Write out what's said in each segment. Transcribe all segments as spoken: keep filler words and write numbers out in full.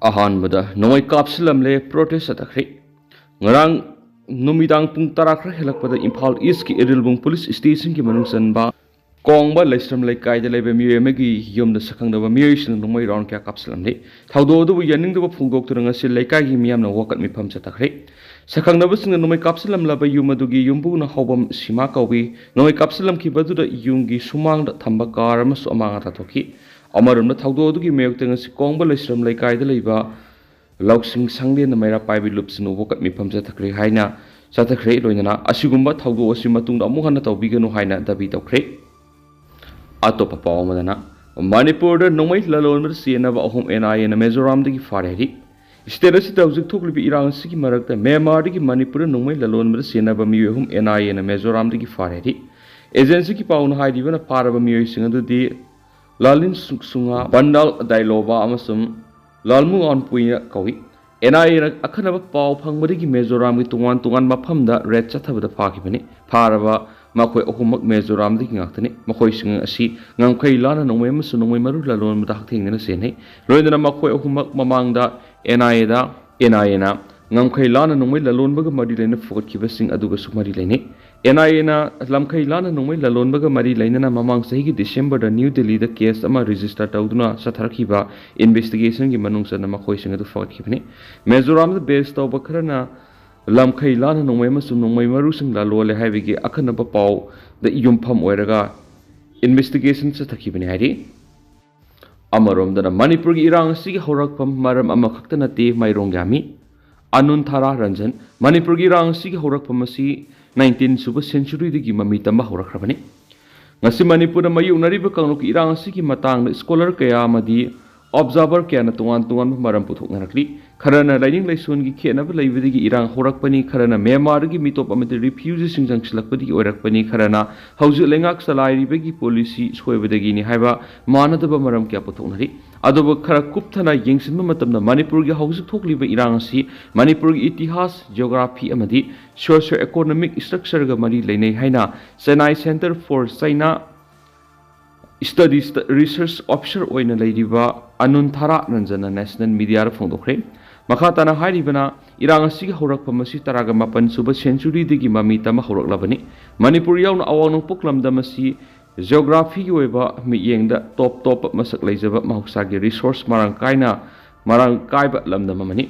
ꯑꯍꯥꯟꯕꯗ ꯅꯣꯡꯃꯩ ꯀꯥꯞꯁꯤꯜꯂꯝꯂꯦ, ꯄ꯭ꯔꯣꯇꯦꯁ ꯆꯠꯊꯈ꯭ꯔꯦ꯫ ꯉꯔꯥꯡ ꯅꯨꯃꯤꯗꯥꯡ ꯄꯨꯡ ꯇꯔꯥ ꯈꯔ ꯍꯦꯜꯂꯛꯄꯗ ꯏꯝꯐꯥꯜ ꯏꯁꯀꯤ ꯏꯔꯤꯜꯕꯨꯡ ꯄꯨꯂꯤꯁ ꯁ꯭ꯇꯦꯁꯟꯒꯤ ꯃꯅꯨꯡ ꯆꯟꯕ ꯀꯣꯡꯕ ꯂꯩꯁ꯭ꯔꯝ ꯂꯩꯀꯥꯏꯗ ꯂꯩꯕ ꯃꯤꯑꯣꯏ ꯑꯃꯒꯤ ꯌꯨꯝꯗ ꯁꯛꯈꯪꯗꯕ ꯃꯤꯑꯣꯏꯁꯤꯡꯅ ꯅꯣꯡꯃꯩ ꯔꯥꯎꯟ ꯀꯌꯥ ꯀꯥꯞꯁꯤꯜꯂꯝꯂꯦ꯫ ꯊꯧꯗꯣꯛ ꯑꯗꯨꯕꯨ ꯌꯥꯅꯤꯡꯗꯕ ꯐꯣꯡꯗꯣꯛꯇꯨꯅ ꯉꯁꯤ ꯂꯩꯀꯥꯏꯒꯤ ꯃꯤꯌꯥꯝꯅ ꯋꯥꯀꯠ ꯃꯤꯐꯝ ꯆꯠꯊꯈ꯭ꯔꯦ꯫ ꯁꯛꯈꯪꯅꯕꯁꯤꯡꯅ ꯅꯣꯡꯃꯩ ꯀꯥꯞꯁꯤꯜꯂꯝꯂꯕ ꯌꯨꯝ ꯑꯗꯨꯒꯤ ꯌꯨꯝꯕꯨꯅ ꯍꯥꯎꯕꯝ ꯁꯤꯃꯥ ꯀꯧꯏ꯫ ꯅꯣꯡꯃꯩ ꯀꯥꯞꯁꯤꯜꯂꯝꯈꯤꯕꯗꯨꯗ ꯌꯨꯝꯒꯤ ꯁꯨꯃꯥꯡꯗ ꯊꯝꯕ ꯀꯥꯔ ꯑꯃꯁꯨ ꯑꯃꯥꯡ ꯑꯇꯥ ꯊꯣꯛꯈꯤ꯫ ꯑꯃꯔꯣꯝꯗ ꯊꯧꯗꯣꯛ ꯑꯗꯨꯒꯤ ꯃꯥꯌꯣꯛꯇ ꯉꯁꯤ ꯀꯣꯡꯕ ꯂꯩꯁ꯭ꯔꯝ ꯂꯩꯀꯥꯏꯗ ꯂꯩꯕ ꯂꯧꯁꯤꯡ ꯁꯪꯂꯦꯟꯗ ꯃꯩꯔꯥ ꯄꯥꯏꯕꯤ ꯂꯨꯞꯁꯤꯡꯅ ꯋꯥꯀꯠ ꯃꯤꯐꯝ ꯆꯠꯊꯈ꯭ꯔꯦ ꯍꯥꯏꯅ ꯆꯠꯊꯈ꯭ꯔꯦ꯫ ꯂꯣꯏꯅꯅ ꯑꯁꯤꯒꯨꯝꯕ ꯊꯧꯗꯣꯛ ꯑꯁꯤ ꯃꯇꯨꯡꯗ ꯑꯃꯨꯛ ꯍꯟꯅ ꯇꯧꯕꯤꯒꯅꯨ ꯍꯥꯏꯅ ꯗꯥꯕꯤ ꯇꯧꯈ꯭ꯔꯦ꯫ ꯑꯇꯣꯞꯄ ꯄꯥꯎ ꯑꯃꯗꯅ, ꯃꯅꯤꯄꯨꯔꯗ ꯅꯣꯡꯃꯩ ꯂꯂꯣꯟꯕꯗ ꯆꯦꯟꯅꯕ ꯑꯍꯨꯝ ꯑꯦꯟ ꯑꯥꯏ ꯑꯦꯅ ꯃꯤꯖꯣꯔꯥꯝꯗꯒꯤ ꯐꯥꯔꯦ ꯍꯥꯏꯔꯤ꯫ ꯁ꯭ꯇꯦꯠ ꯑꯁꯤꯗ ꯍꯧꯖꯤꯛ ꯊꯣꯛꯂꯤꯕ ꯏꯔꯥꯡ ꯑꯁꯤꯒꯤ ꯃꯔꯛꯇ ꯃ꯭ꯌꯥꯟꯃꯥꯔꯗꯒꯤ ꯃꯅꯤꯄꯨꯔꯗ ꯅꯣꯡꯃꯩ ꯂꯂꯣꯟꯕꯗ ꯆꯦꯟꯅꯕ ꯃꯤꯑꯣꯏ ꯑꯍꯨꯝ ꯑꯦꯟ ꯑꯥꯏ ꯑꯦꯅ ꯃꯤꯖꯣꯔꯥꯝꯗꯒꯤ ꯐꯥꯔꯦ ꯍꯥꯏꯔꯤ꯫ ꯑꯦꯖꯦꯟꯁꯤꯒꯤ ꯄꯥꯎꯅ ꯍꯥꯏꯔꯤꯕꯅ ꯐꯥꯔꯕ ꯃꯤꯑꯣꯏꯁꯤꯡ ꯑꯗꯨꯗꯤ ꯂꯥꯂꯤꯟ ꯁꯨ-, ꯁꯨꯉꯥ, ꯕꯟꯗꯥꯜ ꯗꯥꯏꯂꯣꯕꯥ ꯑꯃꯁꯨꯡ ꯂꯥꯜꯃꯨ ꯑꯣꯟꯄꯨꯏꯅ ꯀꯧꯏ꯫ ꯑꯦꯟ ꯑꯥꯏ ꯑꯦꯅ ꯑꯈꯟꯅꯕ ꯄꯥꯎ ꯐꯪꯕꯗꯒꯤ ꯃꯤꯖꯣꯔꯥꯝꯒꯤ ꯇꯣꯉꯥꯟ ꯇꯣꯉꯥꯟꯕ ꯃꯐꯝꯗ ꯔꯦꯗ ꯆꯠꯊꯕꯗ ꯐꯥꯈꯤꯕꯅꯤ꯫ ꯐꯥꯔꯕ ꯃꯈꯣꯏ ꯑꯍꯨꯝꯃꯛ ꯃꯤꯖꯣꯔꯥꯝꯗꯒꯤ ꯉꯥꯛꯇꯅꯤ꯫ ꯃꯈꯣꯏꯁꯤꯡ ꯑꯁꯤ ꯉꯝꯈꯩ ꯂꯥꯟꯅ ꯅꯣꯡꯃꯩ ꯑꯃꯁꯨꯡ ꯅꯣꯡꯃꯩ ꯃꯔꯨ ꯂꯂꯣꯟꯕꯗ ꯍꯛꯊꯦꯡꯅꯅ ꯆꯦꯟꯅꯩ꯫ ꯂꯣꯏꯅꯅ ꯃꯈꯣꯏ ꯑꯍꯨꯝꯃꯛ ꯃꯃꯥꯡꯗ ꯑꯦꯟ ꯑꯥꯏ ꯑꯦꯗ, ꯑꯦꯟ ꯑꯥꯏ ꯑꯦꯅ ꯉꯝꯈꯩ ꯂꯥꯟꯅ ꯅꯣꯡꯃꯩ ꯂꯂꯣꯟꯕꯒ ꯃꯔꯤ ꯂꯩꯅ ꯐꯨꯒꯠꯈꯤꯕꯁꯤꯡ ꯑꯗꯨꯒꯁꯨ ꯃꯔꯤ ꯂꯩꯅꯩ꯫ ꯑꯦꯟ ꯑꯥꯏ ꯑꯦꯅ ꯂꯝꯈꯩ ꯂꯥꯟꯅ ꯅꯣꯡꯃꯩ ꯂꯂꯣꯟꯕꯒ ꯃꯔꯤ ꯂꯩꯅꯅ ꯃꯃꯥꯡ ꯆꯍꯤꯒꯤ ꯗꯤꯁꯦꯝꯕꯔꯗ ꯅ꯭ꯌꯨ ꯗꯤꯜꯂꯤꯗ ꯀꯦꯁ ꯑꯃ ꯔꯦꯖꯤꯁꯇꯔ ꯇꯧꯗꯨꯅ ꯆꯠꯊꯔꯛꯈꯤꯕ ꯏꯟꯚꯦꯁꯇꯤꯒꯦꯁꯟꯒꯤ ꯃꯅꯨꯡ ꯆꯟꯅ ꯃꯈꯣꯏꯁꯤꯡ ꯑꯗꯨ ꯐꯒꯠꯈꯤꯕꯅꯤ꯫ ꯃꯤꯖꯣꯔꯥꯝꯗ ꯕꯦꯁ ꯇꯧꯕ ꯈꯔꯅ ꯂꯝꯈꯩ ꯂꯥꯟꯅ ꯅꯣꯡꯃꯩ ꯑꯃꯁꯨꯡ ꯅꯣꯡꯃꯩ ꯃꯔꯨꯁꯤꯡ ꯂꯂꯣꯜꯂꯦ ꯍꯥꯏꯕꯒꯤ ꯑꯈꯟꯅꯕ ꯄꯥꯎꯗ ꯌꯨꯝꯐꯝ ꯑꯣꯏꯔꯒ ꯏꯟꯚꯦꯁꯇꯤꯒꯦꯁꯟ ꯆꯠꯊꯈꯤꯕꯅꯤ ꯍꯥꯏꯔꯤ꯫ ꯑꯃꯔꯣꯝꯗꯅ ꯃꯅꯤꯄꯨꯔꯒꯤ ꯏꯔꯥꯡ ꯑꯁꯤꯒꯤ ꯍꯧꯔꯛꯐꯝ ꯃꯔꯝ ꯑꯃꯈꯛꯇ ꯅꯠꯇꯦ, ꯃꯥꯏꯔꯣꯡ ꯌꯥꯝꯃꯤ꯫ ꯑꯅꯨꯟ ꯊꯥꯔꯥ ꯔꯟꯖꯟ꯫ ꯃꯅꯤꯄꯨꯔꯒꯤ ꯏꯔꯥꯡ ꯑꯁꯤꯒꯤ ꯍꯧꯔꯛꯐꯝ ꯑꯁꯤ ꯅꯥꯏꯟꯇꯤꯟ ꯁꯨꯕ ꯁꯦꯟꯆꯨꯔꯤꯗꯒꯤ ꯃꯃꯤ ꯇꯝꯕ ꯍꯧꯔꯛꯈ꯭ꯔꯕꯅꯤ꯫ ꯉꯁꯤ ꯃꯅꯤꯄꯨꯔꯗ ꯃꯥꯌꯣꯛꯅꯔꯤꯕ ꯀꯥꯡꯂꯨꯞꯀꯤ ꯏꯔꯥꯡ ꯑꯁꯤꯒꯤ ꯃꯇꯥꯡꯗ ꯁ꯭ꯀꯣꯂꯔ ꯀꯌꯥ ꯑꯃꯗꯤ ꯑꯣꯕꯖꯥꯔꯚꯔ ꯀꯌꯥꯅ ꯇꯣꯉꯥꯟ ꯇꯣꯉꯥꯟꯕ ꯃꯔꯝ ꯄꯨꯊꯣꯛꯅꯔꯛꯂꯤ꯫ ꯈꯔꯅ ꯂꯥꯏꯅꯤꯡ ꯂꯥꯏꯁꯣꯟꯒꯤ ꯈꯦꯠꯅꯕ ꯂꯩꯕꯗꯒꯤ ꯏꯔꯥꯡ ꯍꯧꯔꯛꯄꯅꯤ, ꯈꯔꯅ ꯃ꯭ꯌꯥꯟꯃꯥꯔꯗꯒꯤ ꯃꯤꯇꯣꯞ ꯑꯃꯗꯤ ꯔꯤꯐ꯭ꯌꯨꯖꯤꯁꯤꯡ ꯆꯪꯁꯤꯜꯂꯛꯄꯗꯒꯤ ꯑꯣꯏꯔꯛꯄꯅꯤ, ꯈꯔꯅ ꯍꯧꯖꯤꯛ ꯂꯩꯉꯥꯛ ꯆꯂꯥꯏꯔꯤꯕꯒꯤ ꯄꯣꯂꯤꯁꯤ ꯁꯣꯏꯕꯗꯒꯤꯅꯤ ꯍꯥꯏꯕ ꯃꯥꯟꯅꯗꯕ ꯃꯔꯝ ꯀꯌꯥ ꯄꯨꯊꯣꯛꯅꯔꯤ꯫ ꯑꯗꯨꯕꯨ ꯈꯔ ꯀꯨꯞꯊꯅ ꯌꯦꯡꯁꯤꯟꯕ ꯃꯇꯝꯗ ꯃꯅꯤꯄꯨꯔꯒꯤ ꯍꯧꯖꯤꯛ ꯊꯣꯛꯂꯤꯕ ꯏꯔꯥꯡ ꯑꯁꯤ ꯃꯅꯤꯄꯨꯔꯒꯤ ꯏꯇꯤꯍꯥꯁ, ꯖꯤꯑꯣꯒ꯭ꯔꯥꯐꯤ ꯑꯃꯗꯤ ꯁꯣꯁꯤꯑꯣ ꯏꯀꯣꯅꯣꯃꯤꯛ ꯁ꯭ꯇ꯭ꯔꯛꯆꯔꯒ ꯃꯔꯤ ꯂꯩꯅꯩ ꯍꯥꯏꯅ Chennai centre for China studies research officer ꯑꯣꯏꯅ ꯂꯩꯔꯤꯕ ꯑꯅꯨꯟꯊꯥꯔꯥ ꯔꯟꯖꯟꯅ ꯅꯦꯁꯅꯦꯜ ꯃꯤꯗꯤꯌꯥꯗ ꯐꯣꯡꯗꯣꯛꯈ꯭ꯔꯦ꯫ ꯃꯈꯥ ꯇꯥꯅ ꯍꯥꯏꯔꯤꯕꯅ, ꯏꯔꯥꯡ ꯑꯁꯤꯒꯤ ꯍꯧꯔꯛꯐꯝ ꯑꯁꯤ ꯇꯔꯥꯒ ꯃꯥꯄꯟ ꯁꯨꯕ ꯁꯦꯟꯆꯨꯔꯤꯗꯒꯤ ꯃꯃꯤ ꯇꯝꯕ ꯍꯧꯔꯛꯂꯕꯅꯤ꯫ ꯃꯅꯤꯄꯨꯔ ꯌꯥꯎꯅ ꯑꯋꯥꯡ ꯅꯣꯡꯄꯣꯛ ꯂꯝꯗꯝ ꯑꯁꯤ ꯖꯤꯑꯣꯒ꯭ꯔꯥꯐꯤꯒꯤ ꯑꯣꯏꯕ ꯃꯤꯠꯌꯦꯡꯗ ꯇꯣꯞ ꯇꯣꯞꯄ ꯃꯁꯛ ꯂꯩꯖꯕ ꯃꯍꯧꯁꯥꯒꯤ ꯔꯤꯁꯣꯔꯁ ꯃꯔꯥꯡ ꯀꯥꯏꯅ, ꯃꯔꯥꯡ ꯀꯥꯏꯕ ꯂꯝꯗꯝ ꯑꯃꯅꯤ꯫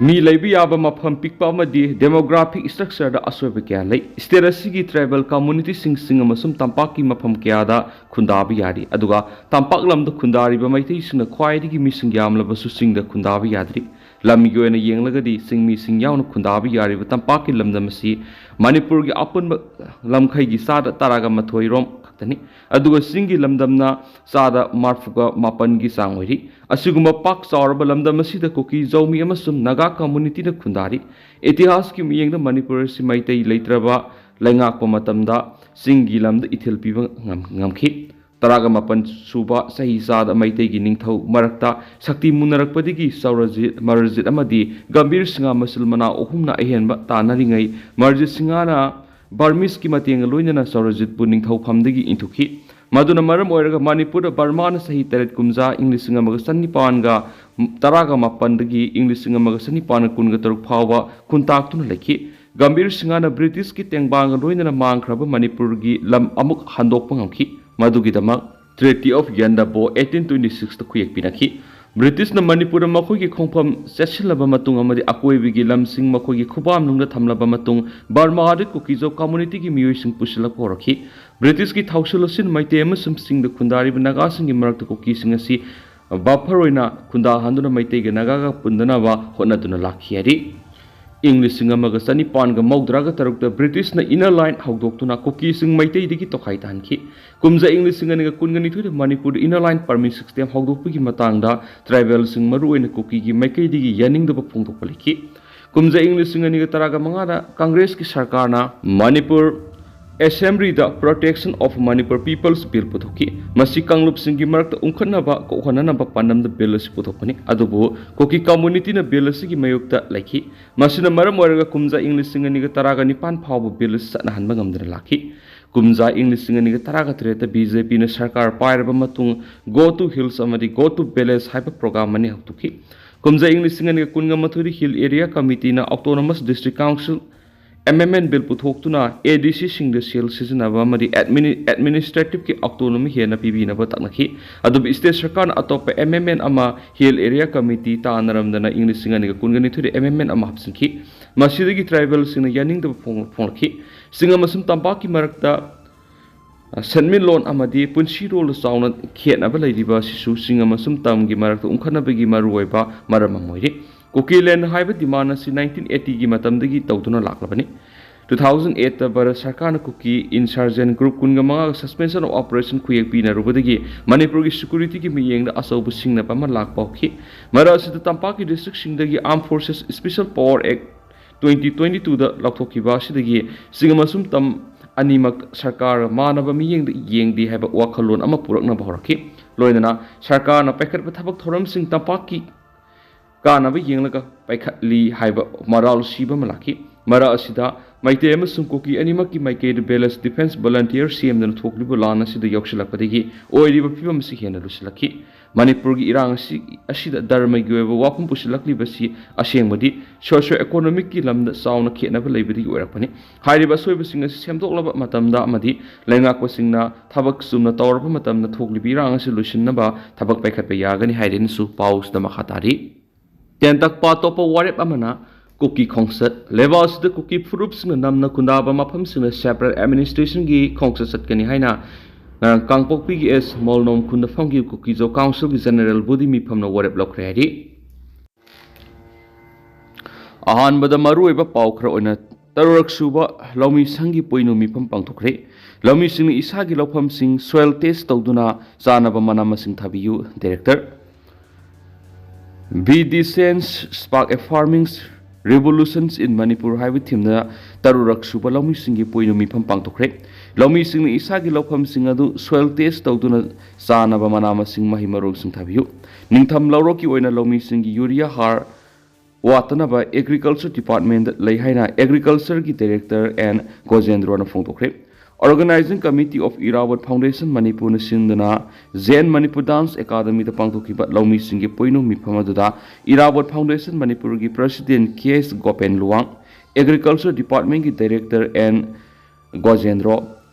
ꯃꯤ ꯂꯩꯕ ꯌꯥꯕ ꯃꯐꯝ ꯄꯤꯛꯄ ꯑꯃꯗꯤ ꯗꯦꯃꯣꯒ꯭ꯔꯥꯐꯤꯛ ꯁ꯭ꯇ꯭ꯔꯛꯆꯔꯗ ꯑꯁꯣꯏꯕ ꯀꯌꯥ ꯂꯩ꯫ ꯁ꯭ꯇꯦꯠ ꯑꯁꯤꯒꯤ ꯇ꯭ꯔꯥꯏꯕꯦꯜ ꯀꯝꯃꯨꯅꯤꯇꯤꯁꯤꯡ ꯆꯤꯡ ꯑꯃꯁꯨꯡ ꯇꯝꯄꯥꯛꯀꯤ ꯃꯐꯝ ꯀꯌꯥꯗ ꯈꯨꯟꯗꯥꯕ ꯌꯥꯔꯤ, ꯑꯗꯨꯒ ꯇꯝꯄꯥꯛ ꯂꯝꯗ ꯈꯨꯟꯗꯥꯔꯤꯕ ꯃꯩꯇꯩꯁꯤꯡꯅ ꯈ꯭ꯋꯥꯏꯗꯒꯤ ꯃꯤꯁꯤꯡ ꯌꯥꯝꯂꯕꯁꯨ ꯆꯤꯡꯗ ꯈꯨꯟꯗꯥꯕ ꯌꯥꯗ꯭ꯔꯤ꯫ ꯂꯝꯒꯤ ꯑꯣꯏꯅ ꯌꯦꯡꯂꯒꯗꯤ ꯆꯤꯡꯃꯤꯁꯤꯡ ꯌꯥꯎꯅ ꯈꯨꯟꯗꯥꯕ ꯌꯥꯔꯤꯕ ꯇꯝꯄꯥꯛꯀꯤ ꯂꯝꯗꯝ ꯑꯁꯤ ꯃꯅꯤꯄꯨꯔꯒꯤ ꯑꯄꯨꯟꯕ ꯂꯝꯈꯩꯒꯤ ꯆꯥꯗ ꯇꯔꯥꯒ ꯃꯥꯊꯣꯏ ꯔꯣꯝ ꯈꯛꯇꯅꯤ, ꯑꯗꯨꯒ ꯆꯤꯡꯒꯤ ꯂꯝꯗꯝꯅ ꯆꯥꯗ ꯃꯔꯐꯨꯒ ꯃꯥꯄꯟꯒꯤ ꯆꯥꯡ ꯑꯣꯏꯔꯤ꯫ ꯑꯁꯤꯒꯨꯝꯕ ꯄꯥꯛ ꯆꯥꯎꯔꯕ ꯂꯝꯗꯝ ꯑꯁꯤꯗ ꯀꯨꯀꯤ, ꯖꯧꯃꯤ ꯑꯃꯁꯨꯡ ꯅꯥꯒꯥ ꯀꯝꯃꯨꯅꯤꯇꯤꯅ ꯈꯨꯟꯗꯥꯔꯤ꯫ ꯏꯇꯤꯍꯥꯁꯀꯤ ꯃꯤꯠꯌꯦꯡꯗ ꯃꯅꯤꯄꯨꯔ ꯑꯁꯤ ꯃꯩꯇꯩ ꯂꯩꯇ꯭ꯔꯕ ꯂꯩꯉꯥꯛꯄ ꯃꯇꯝꯗ ꯆꯤꯡꯒꯤ ꯂꯝꯗ ꯏꯊꯤꯜ ꯄꯤꯕ ꯉꯝ-, ꯉꯝꯈꯤ꯫ ꯇꯔꯥꯒ ꯃꯥꯄꯟ ꯁꯨꯕ ꯆꯍꯤ ꯆꯥꯗ ꯃꯩꯇꯩꯒꯤ ꯅꯤꯡꯊꯧ ꯃꯔꯛꯇ ꯁꯛꯇꯤ ꯃꯨꯟꯅꯔꯛꯄꯗꯒꯤ ꯆꯧꯔꯖꯤꯠ, ꯃꯔꯖꯤꯠ ꯑꯃꯗꯤ ꯒꯝꯚꯤꯔ ꯁꯤꯡꯍ ꯃꯆꯤꯜ ꯃꯅꯥꯎ ꯑꯍꯨꯝꯅ ꯑꯍꯦꯟꯕ ꯇꯥꯟꯅꯔꯤꯉꯩ, ꯃꯔꯖꯤꯠ ꯁꯤꯡꯍꯅ ꯕꯔꯃꯤꯁꯀꯤ ꯃꯇꯦꯡꯒ ꯂꯣꯏꯅꯅ ꯆꯧꯔꯖꯤꯠꯄꯨ ꯅꯤꯡꯊꯧꯐꯝꯗꯒꯤ ꯏꯟꯊꯨꯈꯤ꯫ ꯃꯗꯨꯅ ꯃꯔꯝ ꯑꯣꯏꯔꯒ ꯃꯅꯤꯄꯨꯔꯗ ꯕꯔꯃꯥꯅ ꯆꯍꯤ ꯇꯔꯦꯠ ꯀꯨꯝꯖꯥ, ꯏꯪ ꯂꯤꯁꯤꯡ ꯑꯃꯒ ꯆꯅꯤꯄꯥꯟꯒ ꯇꯔꯥꯒ ꯃꯥꯄꯟꯗꯒꯤ ꯏꯪ ꯂꯤꯁꯤꯡ ꯑꯃꯒ ꯆꯅꯤꯄꯥꯟꯒ ꯀꯨꯟꯒ ꯇꯔꯨꯛ ꯐꯥꯎꯕ ꯈꯨꯟꯇꯥꯛꯇꯨꯅ ꯂꯩꯈꯤ꯫ ꯒꯝꯚꯤꯔ ꯁꯤꯡꯍꯅ ꯕ꯭ꯔꯤꯇꯤꯁꯀꯤ ꯇꯦꯡꯕꯥꯡꯒ ꯂꯣꯏꯅꯅ ꯃꯥꯡꯈ꯭ꯔꯕ ꯃꯅꯤꯄꯨꯔꯒꯤ ꯂꯝ ꯑꯃꯨꯛ ꯍꯟꯗꯣꯛꯄ ꯉꯝꯈꯤ꯫ ꯃꯗꯨꯒꯤꯗꯃꯛ Treaty of Yandabo eighteen twenty six ꯇ ꯈꯨꯌꯦꯛ ꯄꯤꯅꯈꯤ꯫ ꯕ꯭ꯔꯤꯇꯤꯁꯅ ꯃꯅꯤꯄꯨꯔꯗ ꯃꯈꯣꯏꯒꯤ ꯈꯣꯡꯐꯝ ꯆꯦꯠꯁꯤꯜꯂꯕ ꯃꯇꯨꯡ ꯑꯃꯗꯤ ꯑꯀꯣꯏꯕꯒꯤ ꯂꯝꯁꯤꯡ ꯃꯈꯣꯏꯒꯤ ꯈꯨꯕꯥꯝꯅꯨꯡꯗ ꯊꯝꯂꯕ ꯃꯇꯨꯡ, ꯕꯔꯃꯥꯗ ꯀꯨꯀꯤꯖꯣ ꯀꯝꯃꯨꯅꯤꯇꯤꯒꯤ ꯃꯤꯑꯣꯏꯁꯤꯡ ꯄꯨꯁꯤꯜꯂꯛꯄ ꯍꯧꯔꯛꯈꯤ꯫ ꯕ꯭ꯔꯤꯇꯤꯁꯀꯤ ꯊꯧꯁꯤꯜ ꯑꯁꯤꯅ ꯃꯩꯇꯩ ꯑꯃꯁꯨꯡ ꯆꯤꯡꯗ ꯈꯨꯟꯗꯥꯔꯤꯕ ꯅꯥꯒꯥꯁꯤꯡꯒꯤ ꯃꯔꯛꯇ ꯀꯨꯀꯤꯁꯤꯡ ꯑꯁꯤ ꯕꯐꯔ ꯑꯣꯏꯅ ꯈꯨꯟꯗꯥꯍꯟꯗꯨꯅ ꯃꯩꯇꯩꯒ ꯅꯥꯒꯥꯒ ꯄꯨꯟꯗꯅꯕ ꯍꯣꯠꯅꯗꯨꯅ ꯂꯥꯛꯈꯤ ꯍꯥꯏꯔꯤ꯫ ꯏꯪ ꯂꯤꯁꯤꯡ ꯑꯃꯒ ꯆꯅꯤꯄꯥꯟꯒ ꯃꯧꯗ꯭ꯔꯥꯒ ꯇꯔꯨꯛꯇ ꯕ꯭ꯔꯤꯇꯤꯁꯅ Inner Line ꯍꯧꯗꯣꯛꯇꯨꯅ ꯀꯨꯀꯤꯁꯤꯡ ꯃꯩꯇꯩꯗꯒꯤ ꯇꯣꯈꯥꯏ ꯇꯥꯍꯟꯈꯤ꯫ ꯀꯨꯝꯖꯥ ꯏꯪ ꯂꯤꯁꯤꯡ ꯑꯅꯤꯒ ꯀꯨꯟꯒ ꯅꯤꯊꯣꯏꯗ ꯃꯅꯤꯄꯨꯔꯗ Inner Line Permit System ꯍꯧꯗꯣꯛꯄꯒꯤ ꯃꯇꯥꯡꯗ ꯇ꯭ꯔꯥꯏꯕꯦꯜꯁꯤꯡ, ꯃꯔꯨꯑꯣꯏꯅ ꯀꯨꯀꯤꯒꯤ ꯃꯥꯏꯀꯩꯗꯒꯤ ꯌꯥꯅꯤꯡꯗꯕ ꯐꯣꯡꯗꯣꯛꯄ ꯂꯩꯈꯤ꯫ ꯀꯨꯝꯖꯥ ꯏꯪ ꯂꯤꯁꯤꯡ ꯑꯅꯤꯒ ꯇꯔꯥꯒ ꯃꯉꯥꯗ ꯀꯪꯒ꯭ꯔꯦꯁꯀꯤ ꯁꯔꯀꯥꯔꯅ Manipur ꯑꯦꯁꯦꯝꯕ꯭ꯂꯤꯗ Protection of Manipur People's Bill ꯄꯨꯊꯣꯛꯈꯤ꯫ ꯃꯁꯤ ꯀꯥꯡꯂꯨꯞꯁꯤꯡꯒꯤ ꯃꯔꯛꯇ ꯎꯪꯈꯠꯅꯕ ꯀꯣꯛꯍꯟꯅꯅꯕ ꯄꯥꯟꯗꯝꯗ ꯕꯤꯜ ꯑꯁꯤ ꯄꯨꯊꯣꯛꯄꯅꯤ, ꯑꯗꯨꯕꯨ ꯀꯨꯀꯤ ꯀꯝꯃꯨꯅꯤꯇꯤꯅ ꯕꯤꯜ ꯑꯁꯤꯒꯤ ꯃꯥꯌꯣꯛꯇ ꯂꯩꯈꯤ꯫ ꯃꯁꯤꯅ ꯃꯔꯝ ꯑꯣꯏꯔꯒ ꯀꯨꯝꯖꯥ ꯏꯪ ꯂꯤꯁꯤꯡ ꯑꯅꯤꯒ ꯇꯔꯥꯒ ꯅꯤꯄꯥꯟ ꯐꯥꯎꯕ ꯕꯤꯜ ꯑꯁꯤ ꯆꯠꯅꯍꯟꯕ ꯉꯝꯗꯅ ꯂꯥꯛꯈꯤ꯫ ꯀꯨꯝꯖꯥ ꯏꯪ ꯂꯤꯁꯤꯡ ꯑꯅꯤꯒ ꯇꯔꯥꯒ ꯇꯔꯦꯠꯇ ꯕꯤ ꯖꯦ ꯄꯤꯅ ꯁꯔꯀꯥꯔ ꯄꯥꯏꯔꯕ ꯃꯇꯨꯡ Go to Hills ꯑꯃꯗꯤ Go to Village ꯍꯥꯏꯕ ꯄ꯭ꯔꯣꯒ꯭ꯔꯥꯝ ꯑꯅꯤ ꯍꯧꯗꯣꯛꯈꯤ꯫ ꯀꯨꯝꯖꯥ ꯏꯪ ꯂꯤꯁꯤꯡ ꯑꯅꯤꯒ ꯀꯨꯟꯒ ꯃꯥꯊꯣꯏꯗ Hill Area Committeeꯅ Autonomous District Council, M M N, Bill ꯄꯨꯊꯣꯛꯇꯨꯅ A D Cꯁꯤꯡꯗ ꯁꯦꯜ ꯁꯤꯖꯤꯟꯅꯕ ꯑꯃꯗꯤ ꯑꯦꯗꯃꯤꯅꯤ-, ꯑꯦꯗꯃꯤꯅꯤꯁꯇ꯭ꯔꯦꯇꯤꯚꯀꯤ ꯑꯣꯇꯣꯅꯣꯃꯤ ꯍꯦꯟꯅ ꯄꯤꯕꯤꯅꯕ ꯇꯥꯛꯅꯈꯤ꯫ ꯑꯗꯨꯕꯨ ꯁ꯭ꯇꯦꯠ ꯁꯔꯀꯥꯔꯅ ꯑꯇꯣꯞꯄ M M N ꯑꯃ Hill Area Committee ꯇꯥꯟꯅꯔꯝꯗꯅ ꯏꯪ ꯂꯤꯁꯤꯡ ꯑꯅꯤꯒ ꯀꯨꯟꯒ ꯅꯤꯊꯣꯏꯗ M M N ꯑꯃ ꯍꯥꯞꯆꯤꯟꯈꯤ꯫ ꯃꯁꯤꯗꯒꯤ ꯇ꯭ꯔꯥꯏꯕꯦꯜꯁꯤꯡꯅ ꯌꯥꯅꯤꯡꯗꯕ ꯐꯣꯡ-, ꯐꯣꯡꯂꯛꯈꯤ꯫ ꯆꯤꯡ ꯑꯃꯁꯨꯡ ꯇꯝꯄꯥꯛꯀꯤ ꯃꯔꯛꯇ, ꯑ, ꯁꯦꯟꯃꯤꯠꯂꯣꯟ ꯑꯃꯗꯤ ꯄꯨꯟꯁꯤꯔꯣꯜꯗ ꯆꯥꯎꯅ ꯈꯦꯠꯅꯕ ꯂꯩꯔꯤꯕ ꯑꯁꯤꯁꯨ ꯆꯤꯡ ꯑꯃꯁꯨꯡ ꯇꯝꯒꯤ ꯃꯔꯛꯇ ꯎꯪꯈꯠꯅꯕꯒꯤ ꯃꯔꯨꯑꯣꯏꯕ ꯃꯔꯝ ꯑꯃ ꯑꯣꯏꯔꯤ꯫ ꯀꯨꯀꯤꯂꯦꯟ ꯍꯥꯏꯕ ꯗꯤꯃꯥꯟ ꯑꯁꯤ nineteen eightyꯒꯤ ꯃꯇꯝꯗꯒꯤ ꯇꯧꯗꯨꯅ ꯂꯥꯛꯂꯕꯅꯤ꯫ Two thousand eightꯇ ꯚꯥꯔꯠ ꯁꯔꯀꯥꯔꯅ ꯀꯨꯀꯤ insurgent group ꯀꯨꯟꯒ ꯃꯉꯥꯒ suspension of operation ꯈꯨꯌꯦꯛ ꯄꯤꯅꯔꯨꯕꯗꯒꯤ ꯃꯅꯤꯄꯨꯔꯒꯤ securityꯒꯤ ꯃꯤꯠꯌꯦꯡꯗ ꯑꯆꯧꯕ ꯁꯤꯡꯅꯕ ꯑꯃ ꯂꯥꯛꯄ ꯍꯧꯈꯤ꯫ ꯃꯔꯛ ꯑꯁꯤꯗ ꯇꯝꯄꯥꯛꯀꯤ districtꯁꯤꯡꯗꯒꯤ Armed Forces Special Power Act twenty twenty twoꯗ ꯂꯧꯊꯣꯛꯈꯤꯕ ꯑꯁꯤꯗꯒꯤ ꯆꯤꯡ ꯑꯃꯁꯨꯡ ꯇꯝ ꯑꯅꯤꯃꯛ ꯁꯔꯀꯥꯔ ꯃꯥꯟꯅꯕ ꯃꯤꯠꯌꯦꯡꯗ ꯌꯦꯡꯗꯦ ꯍꯥꯏꯕ ꯋꯥꯈꯜꯂꯣꯟ ꯑꯃ ꯄꯨꯔꯛꯅꯕ ꯍꯧꯔꯛꯈꯤ꯫ ꯂꯣꯏꯅꯅ ꯁꯔꯀꯥꯔꯅ ꯄꯥꯏꯈꯠꯄ ꯊꯕꯛ ꯊꯧꯔꯝꯁꯤꯡ ꯇꯝꯄꯥꯛꯀꯤ ꯀꯥꯟꯅꯕ ꯌꯦꯡꯂꯒ ꯄꯥꯏꯈꯠꯂꯤ ꯍꯥꯏꯕ ꯃꯔꯥꯜ ꯁꯤꯕ ꯑꯃ ꯂꯥꯛꯈꯤ꯫ ꯃꯔꯛ ꯑꯁꯤꯗ ꯃꯩꯇꯩ ꯑꯃꯁꯨꯡ ꯀꯨꯀꯤ ꯑꯅꯤꯃꯛꯀꯤ ꯃꯥꯏꯀꯩꯗ village defence volunteer ꯁꯦꯝꯗꯨꯅ ꯊꯣꯛꯂꯤꯕ ꯂꯥꯟ ꯑꯁꯤꯗ ꯌꯥꯎꯁꯤꯜꯂꯛꯄꯗꯒꯤ ꯑꯣꯏꯔꯤꯕ ꯐꯤꯕꯝ ꯑꯁꯤ ꯍꯦꯟꯅ ꯂꯨꯁꯤꯜꯂꯛꯈꯤ꯫ ꯃꯅꯤꯄꯨꯔꯒꯤ ꯏꯔꯥꯡ ꯑꯁꯤ, ꯑꯁꯤꯗ ꯙꯔꯃꯒꯤ ꯑꯣꯏꯕ ꯋꯥꯐꯝ ꯄꯨꯁꯤꯜꯂꯛꯂꯤꯕꯁꯤ ꯑꯁꯦꯡꯕꯗꯤ socio economicꯀꯤ ꯂꯝꯗ ꯆꯥꯎꯅ ꯈꯦꯠꯅꯕ ꯂꯩꯕꯗꯒꯤ ꯑꯣꯏꯔꯛꯄꯅꯤ꯫ ꯍꯥꯏꯔꯤꯕ ꯑꯁꯣꯏꯕꯁꯤꯡ ꯑꯁꯤ ꯁꯦꯝꯗꯣꯛꯂꯕ ꯃꯇꯝꯗ ꯑꯃꯗꯤ ꯂꯩꯉꯥꯛꯄꯁꯤꯡꯅ ꯊꯕꯛ ꯆꯨꯝꯅ ꯇꯧꯔꯕ ꯃꯇꯝꯗ ꯊꯣꯛꯂꯤꯕ ꯏꯔꯥꯡ ꯑꯁꯤ ꯂꯣꯏꯁꯤꯟꯅꯕ ꯊꯕꯛ ꯄꯥꯏꯈꯠꯄ ꯌꯥꯒꯅꯤ ꯍꯥꯏꯔꯦꯅꯁꯨ ꯄꯥꯎꯁꯤꯗ ꯃꯈꯥ ꯇꯥꯔꯤ꯫ ꯇꯦꯟꯇꯛꯄ ꯑꯇꯣꯞꯄ ꯋꯥꯔꯦꯞ ꯑꯃꯅ ꯀꯨꯀꯤ ꯈꯣꯡꯆꯠ꯫ ꯂꯩꯕꯥꯛ ꯑꯁꯤꯗ ꯀꯨꯀꯤ ꯐꯨꯔꯨꯞꯁꯤꯡꯅ ꯅꯝꯅ ꯈꯨꯟꯗꯥꯕ ꯃꯐꯝꯁꯤꯡꯗ separate administrationꯒꯤ ꯈꯣꯡꯆꯠ ꯆꯠꯀꯅꯤ ꯍꯥꯏꯅ ꯉꯔꯥꯡ ꯀꯥꯡꯄꯣꯛꯄꯤꯒꯤ ꯑꯦꯁ ꯃꯣꯜꯅꯣꯝ ꯈꯨꯟꯗ ꯐꯝꯈꯤꯕ ꯀꯨꯀꯤꯖꯣ councilꯒꯤ general body ꯃꯤꯐꯝꯅ ꯋꯥꯔꯦꯞ ꯂꯧꯈ꯭ꯔꯦ ꯍꯥꯏꯔꯤ꯫ ꯑꯍꯥꯟꯕꯗ ꯃꯔꯨꯑꯣꯏꯕ ꯄꯥꯎ ꯈꯔ ꯑꯣꯏꯅ ꯇꯔꯨꯔꯛ ꯁꯨꯕ ꯂꯧꯃꯤ ꯁꯪꯒꯤ ꯄꯣꯏꯅꯨ ꯃꯤꯐꯝ ꯄꯥꯡꯊꯣꯛꯈ꯭ꯔꯦ꯫ ꯂꯧꯃꯤꯁꯤꯡꯅ ꯏꯁꯥꯒꯤ ꯂꯧꯐꯝꯁꯤꯡ soil test ꯇꯧꯗꯨꯅ ꯆꯥꯅꯕ ꯃꯅꯥ ꯃꯁꯤꯡ ꯊꯥꯕꯤꯌꯨ꯫ Director, Be the Change, Spark a Farming Revolutions in Manipur ꯍꯥꯏꯕ themeꯗ ꯇꯔꯨꯔꯛ ꯁꯨꯕ ꯂꯧꯃꯤꯁꯤꯡꯒꯤ ꯄꯣꯏꯅꯨ ꯃꯤꯐꯝ ꯄꯥꯡꯊꯣꯛꯈ꯭ꯔꯦ꯫ ꯂꯧꯃꯤꯁꯤꯡꯅ ꯏꯁꯥꯒꯤ ꯂꯧꯐꯝꯁꯤꯡ ꯑꯗꯨ soil test ꯇꯧꯗꯨꯅ ꯆꯥꯅꯕ ꯃꯅꯥ ꯃꯁꯤꯡ, ꯃꯍꯩ ꯃꯔꯣꯡꯁꯤꯡ ꯊꯥꯕꯤꯌꯨ꯫ ꯅꯤꯡꯊꯝ ꯂꯧꯔꯣꯛꯀꯤ ꯑꯣꯏꯅ ꯂꯧꯃꯤꯁꯤꯡꯒꯤ urea ꯍꯥꯔ ꯋꯥꯠꯇꯅꯕ Agriculture Department ꯂꯩ ꯍꯥꯏꯅ Agricultureꯒꯤ Director N ꯒꯣꯖꯦꯟꯗ꯭ꯔꯣꯅ ꯐꯣꯡꯗꯣꯛꯈ꯭ꯔꯦ꯫ Organizing Committee of Irrawadh Foundation Manipurꯅ ꯁꯤꯟꯗꯨꯅ Zen Manipur Dance Academyꯗ ꯄꯥꯡꯊꯣꯛꯈꯤꯕ ꯂꯧꯃꯤꯁꯤꯡꯒꯤ ꯄꯣꯏꯅꯨ ꯃꯤꯐꯝ ꯑꯗꯨꯗ Irrawadh Foundation Manipurꯒꯤ President K S Gopen Luwang, Agriculture Departmentꯀꯤ Director N ꯒꯣꯖꯦꯟꯗ꯭ꯔꯣ,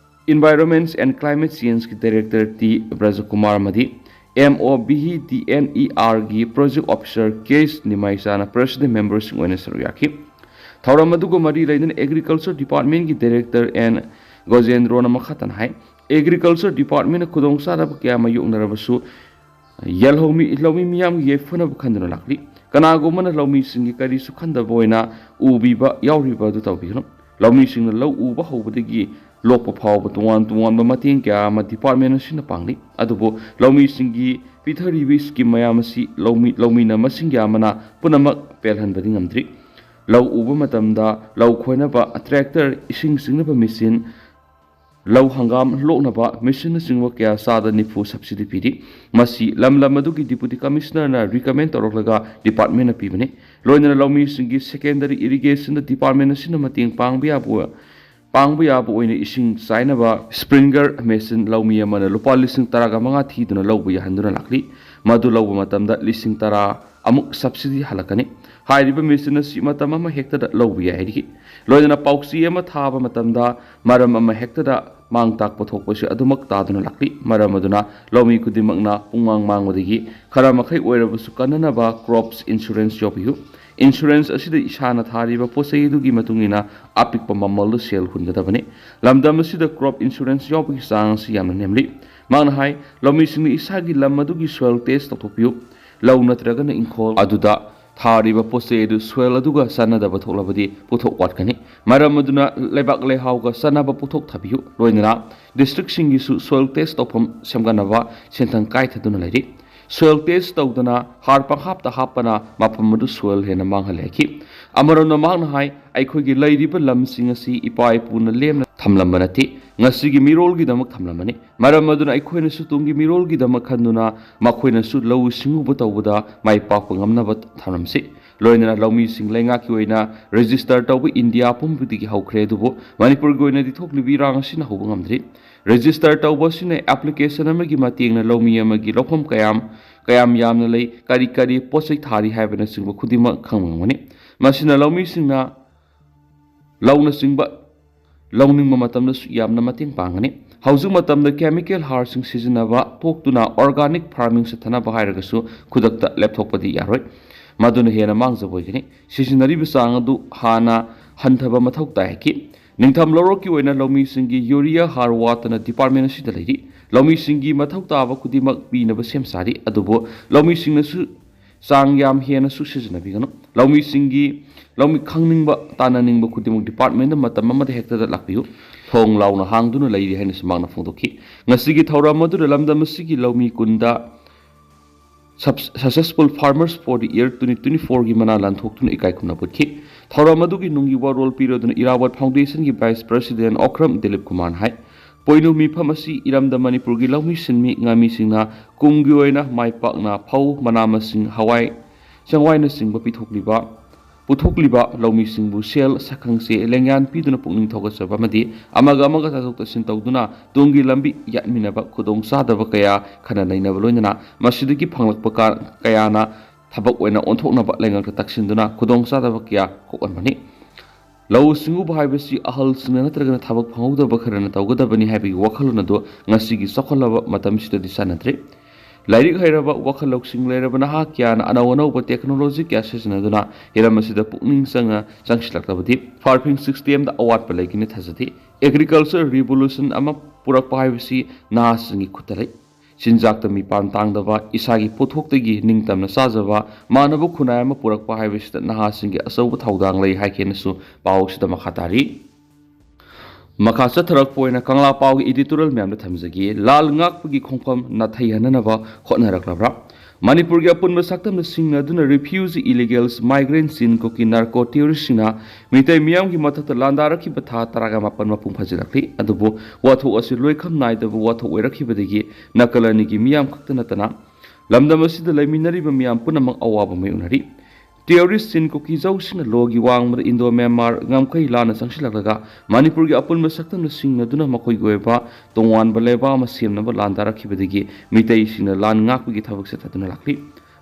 Environment and Climate Changeꯀꯤ Director T ꯕ꯭ꯔꯖꯀꯨꯃꯥꯔ ꯑꯃꯗꯤ M O B H D N E Rꯒꯤ Project Officer K S ꯅꯤꯃꯥꯏꯆꯥꯅ President memberꯁꯤꯡ ꯑꯣꯏꯅ ꯁꯔꯨꯛ ꯌꯥꯈꯤ꯫ ꯊꯧꯔꯝ ꯑꯗꯨꯒ ꯃꯔꯤ ꯂꯩꯅꯅ Agriculture Departmentꯀꯤ Director N ꯒꯣꯖꯦꯟꯗ꯭ꯔꯣꯅ ꯃꯈꯥ ꯇꯥꯅ ꯍꯥꯏ, Agriculture Departmentꯅ ꯈꯨꯗꯣꯡꯆꯥꯗꯕ ꯀꯌꯥ ꯑꯃ ꯌꯣꯛꯅꯔꯕꯁꯨ ꯌꯦꯜꯍꯧꯃꯤ ꯂꯧꯃꯤ ꯃꯤꯌꯥꯝꯒꯤ ꯌꯥꯏꯐꯅꯕ ꯈꯟꯗꯨꯅ ꯂꯥꯛꯂꯤ꯫ ꯀꯅꯥꯒꯨꯝꯕꯅ ꯂꯧꯃꯤꯁꯤꯡꯒꯤ ꯀꯔꯤꯁꯨ ꯈꯟꯗꯕ ꯑꯣꯏꯅ ꯎꯕꯤꯕ ꯌꯥꯎꯔꯤꯕ ꯑꯗꯨ ꯇꯧꯕꯤꯒꯅꯨ꯫ ꯂꯧꯃꯤꯁꯤꯡꯅ ꯂꯧ ꯎꯕ ꯍꯧꯕꯗꯒꯤ ꯂꯣꯛꯄ ꯐꯥꯎꯕ ꯇꯣꯉꯥꯟ ꯇꯣꯉꯥꯟꯕ ꯃꯇꯦꯡ ꯀꯌꯥ ꯑꯃ department ꯑꯁꯤꯅ ꯄꯥꯡꯂꯤ꯫ ꯑꯗꯨꯕꯨ ꯂꯧꯃꯤꯁꯤꯡꯒꯤ ꯄꯤꯊꯔꯤꯕ scheme ꯃꯌꯥꯝ ꯑꯁꯤ ꯂꯧꯃꯤ, ꯂꯧꯃꯤꯅ ꯃꯁꯤꯡ ꯌꯥꯝꯕꯅ ꯄꯨꯝꯅꯃꯛ ꯄꯦꯜꯍꯟꯕꯗꯤ ꯉꯝꯗ꯭ꯔꯤ꯫ ꯂꯧ ꯎꯕ ꯃꯇꯝꯗ ꯂꯧ ꯈꯣꯏꯅꯕ tractor, ꯏꯁꯤꯡ ꯆꯤꯡꯅꯕ machine, ꯂꯧ ꯍꯪꯒꯥꯝ ꯂꯣꯛꯅꯕ machineꯅꯆꯤꯡꯕ ꯀꯌꯥ ꯆꯥꯗ ꯅꯤꯐꯨ subsidy ꯄꯤꯔꯤ꯫ ꯃꯁꯤ ꯂꯝ ꯂꯝ ꯑꯗꯨꯒꯤ Deputy Commissionerꯅ recommend ꯇꯧꯔꯛꯂꯒ departmentꯅ ꯄꯤꯕꯅꯤ꯫ ꯂꯣꯏꯅꯅ ꯂꯧꯃꯤꯁꯤꯡꯒꯤ secondary irrigationꯗ department ꯑꯁꯤꯅ ꯃꯇꯦꯡ ꯄꯥꯡꯕ ꯌꯥꯕ, ꯄꯥꯡꯕ ꯌꯥꯕ ꯑꯣꯏꯅ ꯏꯁꯤꯡ ꯆꯥꯏꯅꯕ sprinkler machine ꯂꯧꯃꯤ ꯑꯃꯅ ꯂꯨꯄꯥ ꯂꯤꯁꯤꯡ ꯇꯔꯥꯒ ꯃꯉꯥ ꯊꯤꯗꯨꯅ ꯂꯧꯕ ꯌꯥꯍꯟꯗꯨꯅ ꯂꯥꯛꯂꯤ꯫ ꯃꯗꯨ ꯂꯧꯕ ꯃꯇꯝꯗ ꯂꯤꯁꯤꯡ ꯇꯔꯥ ꯑꯃꯨꯛ subsidy ꯍꯜꯂꯛꯀꯅꯤ꯫ ꯍꯥꯏꯔꯤꯕ machine ꯑꯁꯤ ꯃꯇꯝ ꯑꯃ ꯍꯦꯛꯇꯗ ꯂꯧꯕ ꯌꯥꯏ ꯍꯥꯏꯔꯤ꯫ ꯂꯣꯏꯅꯅ ꯄꯥꯎꯆꯦ ꯑꯃ ꯊꯥꯕ ꯃꯇꯝꯗ ꯃꯔꯝ ꯑꯃ ꯍꯦꯛꯇꯗ ꯃꯥꯡ ꯇꯥꯛꯄ ꯊꯣꯛꯄꯁꯤ ꯑꯗꯨꯃꯛ ꯇꯥꯗꯨꯅ ꯂꯥꯛꯂꯤ꯫ ꯃꯔꯝ ꯑꯗꯨꯅ ꯂꯧꯃꯤ ꯈꯨꯗꯤꯡꯃꯛꯅ ꯄꯨꯡꯃꯥꯡ ꯃꯥꯡꯕꯗꯒꯤ ꯈꯔ ꯃꯈꯩ ꯑꯣꯏꯔꯕꯁꯨ ꯀꯟꯅꯅꯕ crops insurance ꯌꯥꯎꯕꯤꯌꯨ꯫ Insurance ꯑꯁꯤꯗ ꯏꯁꯥꯅ ꯊꯥꯔꯤꯕ ꯄꯣꯠ ꯆꯩ ꯑꯗꯨꯒꯤ ꯃꯇꯨꯡ ꯏꯟꯅ ꯑꯄꯤꯛꯄ ꯃꯃꯜꯗꯨ ꯁꯦꯜ ꯍꯨꯟꯒꯗꯕꯅꯤ꯫ ꯂꯝꯗꯝ ꯑꯁꯤꯗ crop insurance ꯌꯥꯎꯕꯒꯤ ꯆꯥꯡ ꯑꯁꯤ ꯌꯥꯝꯅ ꯅꯦꯝꯂꯤ꯫ ꯃꯍꯥꯛꯅ ꯍꯥꯏ, ꯂꯧꯃꯤꯁꯤꯡꯅ ꯏꯁꯥꯒꯤ ꯂꯝ ꯑꯗꯨꯒꯤ soil test ꯇꯧꯊꯣꯛꯄꯤꯌꯨ꯫ ꯂꯧ ꯅꯠꯇ꯭ꯔꯒꯅ ꯏꯪꯈꯣꯜ ꯑꯗꯨꯗ ꯊꯥꯔꯤꯕ ꯄꯣꯠ ꯆꯩ ꯑꯗꯨ soil ꯑꯗꯨꯒ ꯆꯥꯟꯅꯗꯕ ꯊꯣꯛꯂꯕꯗꯤ ꯄꯣꯠꯊꯣꯛ ꯋꯥꯠꯀꯅꯤ꯫ ꯃꯔꯝ ꯑꯗꯨꯅ ꯂꯩꯕꯥꯛ ꯂꯩꯍꯥꯎꯒ ꯆꯥꯟꯅꯕ ꯄꯣꯠꯊꯣꯛ ꯊꯥꯕꯤꯌꯨ꯫ ꯂꯣꯏꯅꯅ districtꯁꯤꯡꯒꯤꯁꯨ soil test ꯇꯧꯐꯝ ꯁꯦꯝꯒꯠꯅꯕ ꯁꯦꯟꯊꯪ ꯀꯥꯏꯊꯗꯨꯅ ꯂꯩꯔꯤ꯫ Soil test ꯇꯧꯗꯅ ꯍꯥꯔ ꯄꯪꯍꯥꯞꯇ ꯍꯥꯞꯄꯅ ꯃꯐꯝ ꯑꯗꯨ soil ꯍꯦꯟꯅ ꯃꯥꯡꯍꯜꯂꯦ ꯍꯥꯏꯈꯤ꯫ ꯑꯃꯔꯣꯝꯗ ꯃꯍꯥꯛꯅ ꯍꯥꯏ, ꯑꯩꯈꯣꯏꯒꯤ ꯂꯩꯔꯤꯕ ꯂꯝꯁꯤꯡ ꯑꯁꯤ ꯏꯄꯥ ꯏꯄꯨꯅ ꯂꯦꯝꯅ ꯊꯝꯂꯝꯕ ꯅꯠꯇꯦ, ꯉꯁꯤꯒꯤ ꯃꯤꯔꯣꯜꯒꯤꯗꯃꯛ ꯊꯝꯂꯝꯕꯅꯤ꯫ ꯃꯔꯝ ꯑꯗꯨꯅ ꯑꯩꯈꯣꯏꯅꯁꯨ ꯇꯨꯡꯒꯤ ꯃꯤꯔꯣꯜꯒꯤꯗꯃꯛ ꯈꯟꯗꯨꯅ ꯃꯈꯣꯏꯅꯁꯨ ꯂꯧꯎ ꯁꯤꯡꯎꯕ ꯇꯧꯕꯗ ꯃꯥꯏ ꯄꯥꯛꯄ ꯉꯝꯅꯕ ꯊꯧꯔꯝꯁꯤ꯫ ꯂꯣꯏꯅꯅ ꯂꯧꯃꯤꯁꯤꯡ ꯂꯩꯉꯥꯛꯀꯤ ꯑꯣꯏꯅ ꯔꯦꯖꯤꯁꯇꯔ ꯇꯧꯕ ꯏꯟꯗꯤꯌꯥ ꯄꯨꯝꯕꯗꯒꯤ ꯍꯧꯈ꯭ꯔꯦ, ꯑꯗꯨꯕꯨ ꯃꯅꯤꯄꯨꯔꯒꯤ ꯑꯣꯏꯅꯗꯤ ꯊꯣꯛꯂꯤꯕ ꯏꯔꯥꯡ ꯑꯁꯤꯅ ꯍꯧꯕ ꯉꯝꯗ꯭ꯔꯤ꯫ ꯔꯦꯖꯤꯁꯇꯔ ꯇꯧꯕ ꯑꯁꯤꯅ ꯑꯦꯄ꯭ꯂꯤꯀꯦꯁꯟ ꯑꯃꯒꯤ ꯃꯇꯦꯡꯅ ꯂꯧꯃꯤ ꯑꯃꯒꯤ ꯂꯧꯐꯝ ꯀꯌꯥꯝ ꯀꯌꯥꯝ ꯌꯥꯝꯅ ꯂꯩ, ꯀꯔꯤ ꯀꯔꯤ ꯄꯣꯠ ꯆꯩ ꯊꯥꯔꯤ ꯍꯥꯏꯕꯅꯆꯤꯡꯕ ꯈꯨꯗꯤꯡꯃꯛ ꯈꯪꯕ ꯉꯝꯒꯅꯤ꯫ ꯃꯁꯤꯅ ꯂꯧꯃꯤꯁꯤꯡꯅ ꯂꯧꯅꯆꯤꯡꯕ ꯂꯧꯅꯤꯡꯕ ꯃꯇꯝꯗꯁꯨ ꯌꯥꯝꯅ ꯃꯇꯦꯡ ꯄꯥꯡꯒꯅꯤ꯫ ꯍꯧꯖꯤꯛ ꯃꯇꯝꯗ ꯀꯦꯃꯤꯀꯦꯜ ꯍꯥꯔꯁꯤꯡ ꯁꯤꯖꯤꯟꯅꯕ ꯊꯣꯛꯇꯨꯅ ꯑꯣꯔꯒꯥꯅꯤꯛ ꯐꯥꯔꯃꯤꯡ ꯆꯠꯊꯅꯕ ꯍꯥꯏꯔꯒꯁꯨ ꯈꯨꯗꯛꯇ ꯂꯦꯞꯊꯣꯛꯄꯗꯤ ꯌꯥꯔꯣꯏ꯫ ꯃꯗꯨꯅ ꯍꯦꯟꯅ ꯃꯥꯡꯖꯕ ꯑꯣꯏꯒꯅꯤ꯫ ꯁꯤꯖꯤꯟꯅꯔꯤꯕ ꯆꯥꯡ ꯑꯗꯨ ꯍꯥꯟꯅ ꯍꯟꯊꯕ ꯃꯊꯧ ꯇꯥꯏ ꯍꯥꯏꯈꯤ꯫ ꯅꯤꯡꯊꯝ ꯂꯧꯔꯣꯛꯀꯤ ꯑꯣꯏꯅ ꯂꯧꯃꯤꯁꯤꯡꯒꯤ ꯌꯨꯔꯤꯌꯥ ꯍꯥꯔ ꯋꯥꯠꯇꯅ ꯗꯤꯄꯥꯔꯠꯃꯦꯟ ꯑꯁꯤꯗ ꯂꯩꯔꯤ꯫ ꯂꯧꯃꯤꯁꯤꯡꯒꯤ ꯃꯊꯧ ꯇꯥꯕ ꯈꯨꯗꯤꯡꯃꯛ ꯄꯤꯅꯕ ꯁꯦꯝ ꯁꯥꯔꯤ, ꯑꯗꯨꯕꯨ ꯂꯧꯃꯤꯁꯤꯡꯅꯁꯨ ꯆꯥꯡ ꯌꯥꯝ ꯍꯦꯟꯅꯁꯨ ꯁꯤꯖꯤꯟꯅꯕꯤꯒꯅꯨ꯫ ꯂꯧꯃꯤꯁꯤꯡꯒꯤ ꯂꯧꯃꯤ ꯈꯪꯅꯤꯡꯕ, ꯇꯥꯟꯅꯅꯤꯡꯕ ꯈꯨꯗꯤꯡꯃꯛ ꯗꯤꯄꯥꯔꯠꯃꯦꯟꯗ ꯃꯇꯝ ꯑꯃꯗ ꯍꯦꯛꯇꯗ ꯂꯥꯛꯄꯤꯌꯨ꯫ ꯊꯣꯡ ꯂꯥꯎꯅ ꯍꯥꯡꯗꯨꯅ ꯂꯩꯔꯤ ꯍꯥꯏꯅꯁꯨ ꯃꯍꯥꯛꯅ ꯐꯣꯡꯗꯣꯛꯈꯤ꯫ ꯉꯁꯤꯒꯤ ꯊꯧꯔꯝ ꯑꯗꯨꯗ ꯂꯝꯗꯝ ꯑꯁꯤꯒꯤ ꯂꯧꯃꯤ ꯀꯨꯟꯗ Successful Farmers for the Year twenty twenty-fourꯒꯤ ꯃꯅꯥ ꯂꯥꯟꯊꯣꯛꯇꯨꯅ ꯏꯀꯥꯏ ꯈꯨꯝꯅꯕ ꯎꯠꯈꯤ꯫ ꯊꯧꯔꯝ ꯑꯗꯨꯒꯤ ꯅꯨꯡꯒꯤ ꯋꯥꯔꯣꯜ ꯄꯤꯔꯗꯨꯅ ꯏꯔꯥꯕꯣꯠ ꯐꯥꯎꯟꯗꯦꯁꯟꯒꯤ ꯚꯥꯏꯁ ꯄ꯭ꯔꯁꯤꯗꯦꯟ ꯑꯣꯀ꯭ꯔꯝ ꯗꯤꯂꯤꯞ ꯀꯨꯃꯥꯔꯅ ꯍꯥꯏ, ꯄꯣꯏꯅꯨ ꯃꯤꯐꯝ ꯑꯁꯤ ꯏꯔꯝꯗꯝ ꯃꯅꯤꯄꯨꯔꯒꯤ ꯂꯧꯃꯤ ꯁꯤꯟꯃꯤ ꯉꯥꯃꯤꯁꯤꯡꯅ ꯀꯨꯝꯒꯤ ꯑꯣꯏꯅ ꯃꯥꯏ ꯄꯥꯛꯅ ꯐꯧ, ꯃꯅꯥ ꯃꯁꯤꯡ, ꯍꯋꯥꯏ ꯆꯦꯡꯋꯥꯏꯅꯆꯤꯡꯕ ꯄꯤꯊꯣꯛꯂꯤꯕ ꯄꯨꯊꯣꯛꯂꯤꯕ ꯂꯧꯃꯤꯁꯤꯡꯕꯨ ꯁꯦꯜ, ꯁꯛꯈꯪꯆꯦ, ꯂꯦꯡꯌꯥꯟ ꯄꯤꯗꯨꯅ ꯄꯨꯛꯅꯤꯡ ꯊꯧꯒꯠꯆꯕ ꯑꯃꯗꯤ ꯑꯃꯒ ꯑꯃꯒ ꯇꯥꯊꯣꯛ ꯇꯥꯁꯤꯟ ꯇꯧꯗꯨꯅ ꯇꯨꯡꯒꯤ ꯂꯝꯕꯤ ꯌꯥꯠꯃꯤꯟꯅꯕ ꯈꯨꯗꯣꯡꯆꯥꯗꯕ ꯀꯌꯥ ꯈꯟꯅ ꯅꯩꯅꯕ ꯂꯣꯏꯅꯅ ꯃꯁꯤꯗꯒꯤ ꯐꯪꯂꯛꯄ ꯀꯥ-, ꯀꯌꯥꯅ ꯊꯕꯛ ꯑꯣꯏꯅ ꯑꯣꯟꯊꯣꯛꯅꯕ ꯂꯩꯉꯥꯛꯇ ꯇꯛꯁꯤꯟꯗꯨꯅ ꯈꯨꯗꯣꯡꯆꯥꯗꯕ ꯀꯌꯥ ꯀꯣꯛꯍꯟꯕꯅꯤ꯫ ꯂꯧꯎ ꯁꯤꯡꯎꯕ ꯍꯥꯏꯕꯁꯤ ꯑꯍꯜꯁꯤꯡꯅ ꯅꯠꯇ꯭ꯔꯒꯅ ꯊꯕꯛ ꯐꯪꯍꯧꯗꯕ ꯈꯔꯅ ꯇꯧꯒꯗꯕꯅꯤ ꯍꯥꯏꯕꯒꯤ ꯋꯥꯈꯜꯂꯣꯟ ꯑꯗꯨ ꯉꯁꯤꯒꯤ ꯆꯥꯎꯈꯠꯂꯕ ꯃꯇꯝꯁꯤꯗꯗꯤ ꯆꯠꯅꯗ꯭ꯔꯦ꯫ ꯂꯥꯏꯔꯤꯛ ꯍꯩꯔꯕ, ꯋꯥꯈꯜ ꯂꯧꯁꯤꯡ ꯂꯩꯔꯕ ꯅꯍꯥ ꯀꯌꯥꯅ ꯑꯅꯧ ꯑꯅꯧꯕ ꯇꯦꯛꯅꯣꯂꯣꯖꯤ ꯀꯌꯥ ꯁꯤꯖꯤꯟꯅꯗꯨꯅ ꯍꯤꯔꯝ ꯑꯁꯤꯗ ꯄꯨꯛꯅꯤꯡ ꯆꯪꯅ ꯆꯪꯁꯤꯜꯂꯛꯂꯕꯗꯤ farming systemꯗ ꯑꯋꯥꯠꯄ ꯂꯩꯒꯅꯤ ꯊꯥꯖꯗꯦ꯫ Agriculture revolution ꯑꯃ ꯄꯨꯔꯛꯄ ꯍꯥꯏꯕꯁꯤ ꯅꯍꯥꯁꯤꯡꯒꯤ ꯈꯨꯠꯇ ꯂꯩ꯫ ꯆꯤꯟꯖꯥꯛꯇ ꯃꯤꯄꯥꯟ ꯇꯥꯡꯗꯕ, ꯏꯁꯥꯒꯤ ꯄꯣꯠꯊꯣꯛꯇꯒꯤ ꯅꯤꯡꯇꯝꯅ ꯆꯥꯖꯕ, ꯃꯥꯟꯅꯕ ꯈꯨꯟꯅꯥꯏ ꯑꯃ ꯄꯨꯔꯛꯄ ꯍꯥꯏꯕꯁꯤꯗ ꯅꯍꯥꯁꯤꯡꯒꯤ ꯑꯆꯧꯕ ꯊꯧꯗꯥꯡ ꯂꯩ ꯍꯥꯏꯈꯤꯅꯁꯨ ꯄꯥꯎ ꯑꯁꯤꯗ ꯃꯈꯥ ꯇꯥꯔꯤ꯫ ꯃꯈꯥ ꯆꯠꯊꯔꯛꯄ ꯑꯣꯏꯅ ꯀꯪꯂꯥ ꯄꯥꯎꯒꯤ editorial ꯃꯌꯥꯝꯗ ꯊꯝꯖꯒꯦ꯫ ꯂꯥꯜ ꯉꯥꯛꯄꯒꯤ ꯈꯣꯡꯐꯝ ꯅꯥꯊꯩꯍꯟꯅꯅꯕ ꯍꯣꯠꯅꯔꯛꯂꯕ꯭ꯔꯥ? ꯃꯅꯤꯄꯨꯔꯒꯤ ꯑꯄꯨꯟꯕ ꯁꯛꯇꯝꯗ ꯁꯤꯡꯅꯗꯨꯅ refugee, illegals, migrants, ꯆꯤꯟ ꯀꯣꯀꯤ narco terroristꯁꯤꯡꯅ ꯃꯤꯇꯩ ꯃꯤꯌꯥꯝꯒꯤ ꯃꯊꯛꯇ ꯂꯥꯟꯗꯥꯔꯛꯈꯤꯕ ꯊꯥ ꯇꯔꯥꯒ ꯃꯥꯄꯟ ꯃꯄꯨꯡ ꯐꯥꯖꯤꯜꯂꯛꯂꯤ꯫ ꯑꯗꯨꯕꯨ ꯋꯥꯊꯣꯛ ꯑꯁꯤ ꯂꯣꯏꯈꯝ ꯅꯥꯏꯗꯕ ꯋꯥꯊꯣꯛ ꯑꯣꯏꯔꯛꯈꯤꯕꯗꯒꯤ ꯅꯥꯀꯜ ꯑꯅꯤꯒꯤ ꯃꯤꯌꯥꯝ ꯈꯛꯇ ꯅꯠꯇꯅ ꯂꯝꯗꯝ ꯑꯁꯤꯗ ꯂꯩꯃꯤꯟꯅꯔꯤꯕ ꯃꯤꯌꯥꯝ ꯄꯨꯝꯅꯃꯛ ꯑꯋꯥꯕ ꯃꯥꯌꯣꯛꯅꯔꯤ꯫ ꯇꯦꯔꯣꯔꯤꯁ ꯆꯤꯟ ꯀꯨꯀꯤ ꯖꯧꯁꯤꯡꯅ ꯂꯣꯒꯤ ꯋꯥꯡꯃꯗ ꯏꯟꯗꯣ ꯃ꯭ꯌꯥꯟꯃꯥꯔ ꯉꯝꯈꯩ ꯂꯥꯟꯅ ꯆꯪꯁꯤꯜꯂꯛꯂꯒ ꯃꯅꯤꯄꯨꯔꯒꯤ ꯑꯄꯨꯟꯕ ꯁꯛꯇꯝꯅ ꯁꯤꯡꯅꯗꯨꯅ ꯃꯈꯣꯏꯒꯤ ꯑꯣꯏꯕ ꯇꯣꯉꯥꯟꯕ ꯂꯩꯕꯥꯛ ꯑꯃ ꯁꯦꯝꯅꯕ ꯂꯥꯟꯗꯥꯔꯛꯈꯤꯕꯗꯒꯤ ꯃꯤꯇꯩꯁꯤꯡꯅ ꯂꯥꯟ ꯉꯥꯛꯄꯒꯤ ꯊꯕꯛ ꯆꯠꯊꯗꯨꯅ ꯂꯥꯛꯂꯤ꯫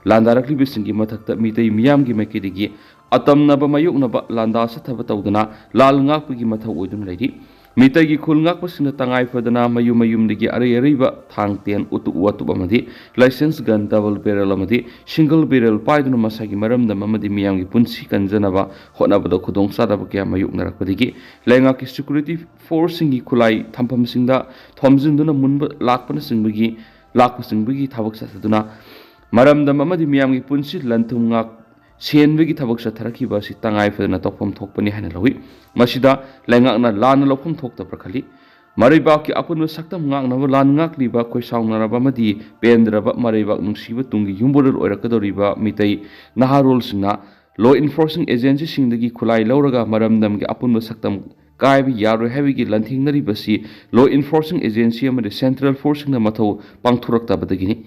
ꯂꯥꯟꯗꯥꯔꯛꯂꯤꯕꯁꯤꯡꯒꯤ ꯃꯊꯛꯇ ꯃꯤꯇꯩ ꯃꯤꯌꯥꯝꯒꯤ ꯃꯥꯏꯀꯩꯗꯒꯤ ꯑꯇꯝꯅꯕ ꯃꯥꯌꯣꯛꯅꯕ ꯂꯥꯟꯗꯥ ꯆꯠꯊꯕ ꯇꯧꯗꯨꯅ ꯂꯥꯟ ꯉꯥꯛꯄꯒꯤ ꯃꯊꯧ ꯑꯣꯏꯗꯨꯅ ꯂꯩꯔꯤ꯫ ꯃꯤꯇꯩꯒꯤ ꯈꯨꯜ ꯉꯥꯛꯄꯁꯤꯡꯅ ꯇꯉꯥꯏ ꯐꯗꯅ ꯃꯌꯨꯝ ꯃꯌꯨꯝꯗꯒꯤ ꯑꯔꯩ ꯑꯔꯩꯕ ꯊꯥꯡ, ꯇꯦꯟ, ꯎꯇꯨꯞ ꯋꯥꯇꯨꯞ ꯑꯃꯗꯤ licensed gun, double barrel ꯑꯃꯗꯤ single barrel ꯄꯥꯏꯗꯨꯅ ꯃꯁꯥꯒꯤ ꯃꯔꯝꯗꯝ ꯑꯃꯗꯤ ꯃꯤꯌꯥꯝꯒꯤ ꯄꯨꯟꯁꯤ ꯀꯟꯖꯅꯕ ꯍꯣꯠꯅꯕꯗ ꯈꯨꯗꯣꯡꯆꯥꯗꯕ ꯀꯌꯥ ꯃꯥꯌꯣꯛꯅꯔꯛꯄꯗꯒꯤ ꯂꯩꯉꯥꯛꯀꯤ security forceꯁꯤꯡꯒꯤ ꯈꯨꯠꯂꯥꯏ ꯊꯝꯐꯝꯁꯤꯡꯗ ꯊꯣꯝꯖꯤꯟꯗꯨꯅ ꯃꯨꯟꯕ ꯂꯥꯛꯄꯅꯆꯤꯡꯕꯒꯤ, ꯂꯥꯛꯄꯆꯤꯡꯕꯒꯤ ꯊꯕꯛ ꯆꯠꯊꯗꯨꯅ ꯃꯔꯝꯗꯝ ꯑꯃꯗꯤ ꯃꯤꯌꯥꯝꯒꯤ ꯄꯨꯟꯁꯤ ꯂꯟ ꯊꯨꯝ ꯉꯥꯛ ꯁꯦꯟꯕꯒꯤ ꯊꯕꯛ ꯆꯠꯊꯔꯛꯈꯤꯕ ꯑꯁꯤ ꯇꯉꯥꯏ ꯐꯗꯅ ꯇꯧꯐꯝ ꯊꯣꯛꯄꯅꯤ ꯍꯥꯏꯅ ꯂꯧꯏ꯫ ꯃꯁꯤꯗ ꯂꯩꯉꯥꯛꯅ ꯂꯥꯟꯅ ꯂꯧꯐꯝ ꯊꯣꯛꯇꯕ꯭ꯔꯥ ꯈꯜꯂꯤ꯫ ꯃꯔꯩꯕꯥꯛꯀꯤ ꯑꯄꯨꯟꯕ ꯁꯛꯇꯝ ꯉꯥꯛꯅꯕ ꯂꯥꯟ ꯉꯥꯛꯂꯤꯕ ꯈꯣꯏꯁꯥꯎꯅꯔꯕ ꯑꯃꯗꯤ ꯄꯦꯟꯗ꯭ꯔꯕ ꯃꯔꯩꯕꯥꯛ ꯅꯨꯡꯁꯤꯕ ꯇꯨꯡꯒꯤ ꯌꯨꯝꯕꯨꯔꯦꯜ ꯑꯣꯏꯔꯛꯀꯗꯧꯔꯤꯕ ꯃꯤꯇꯩ ꯅꯍꯥꯔꯣꯜꯁꯤꯡꯅ law enforcing agencyꯁꯤꯡꯗꯒꯤ ꯈꯨꯠꯂꯥꯏ ꯂꯧꯔꯒ ꯃꯔꯝꯗꯝꯒꯤ ꯑꯄꯨꯟꯕ ꯁꯛꯇꯝ ꯀꯥꯏꯕ ꯌꯥꯔꯣꯏ ꯍꯥꯏꯕꯒꯤ ꯂꯥꯟꯊꯦꯡꯅꯔꯤꯕꯁꯤ law enforcing agency ꯑꯃꯗꯤ central forceꯁꯤꯡꯅ ꯃꯊꯧ ꯄꯥꯡꯊꯣꯔꯛꯇꯕꯗꯒꯤꯅꯤ꯫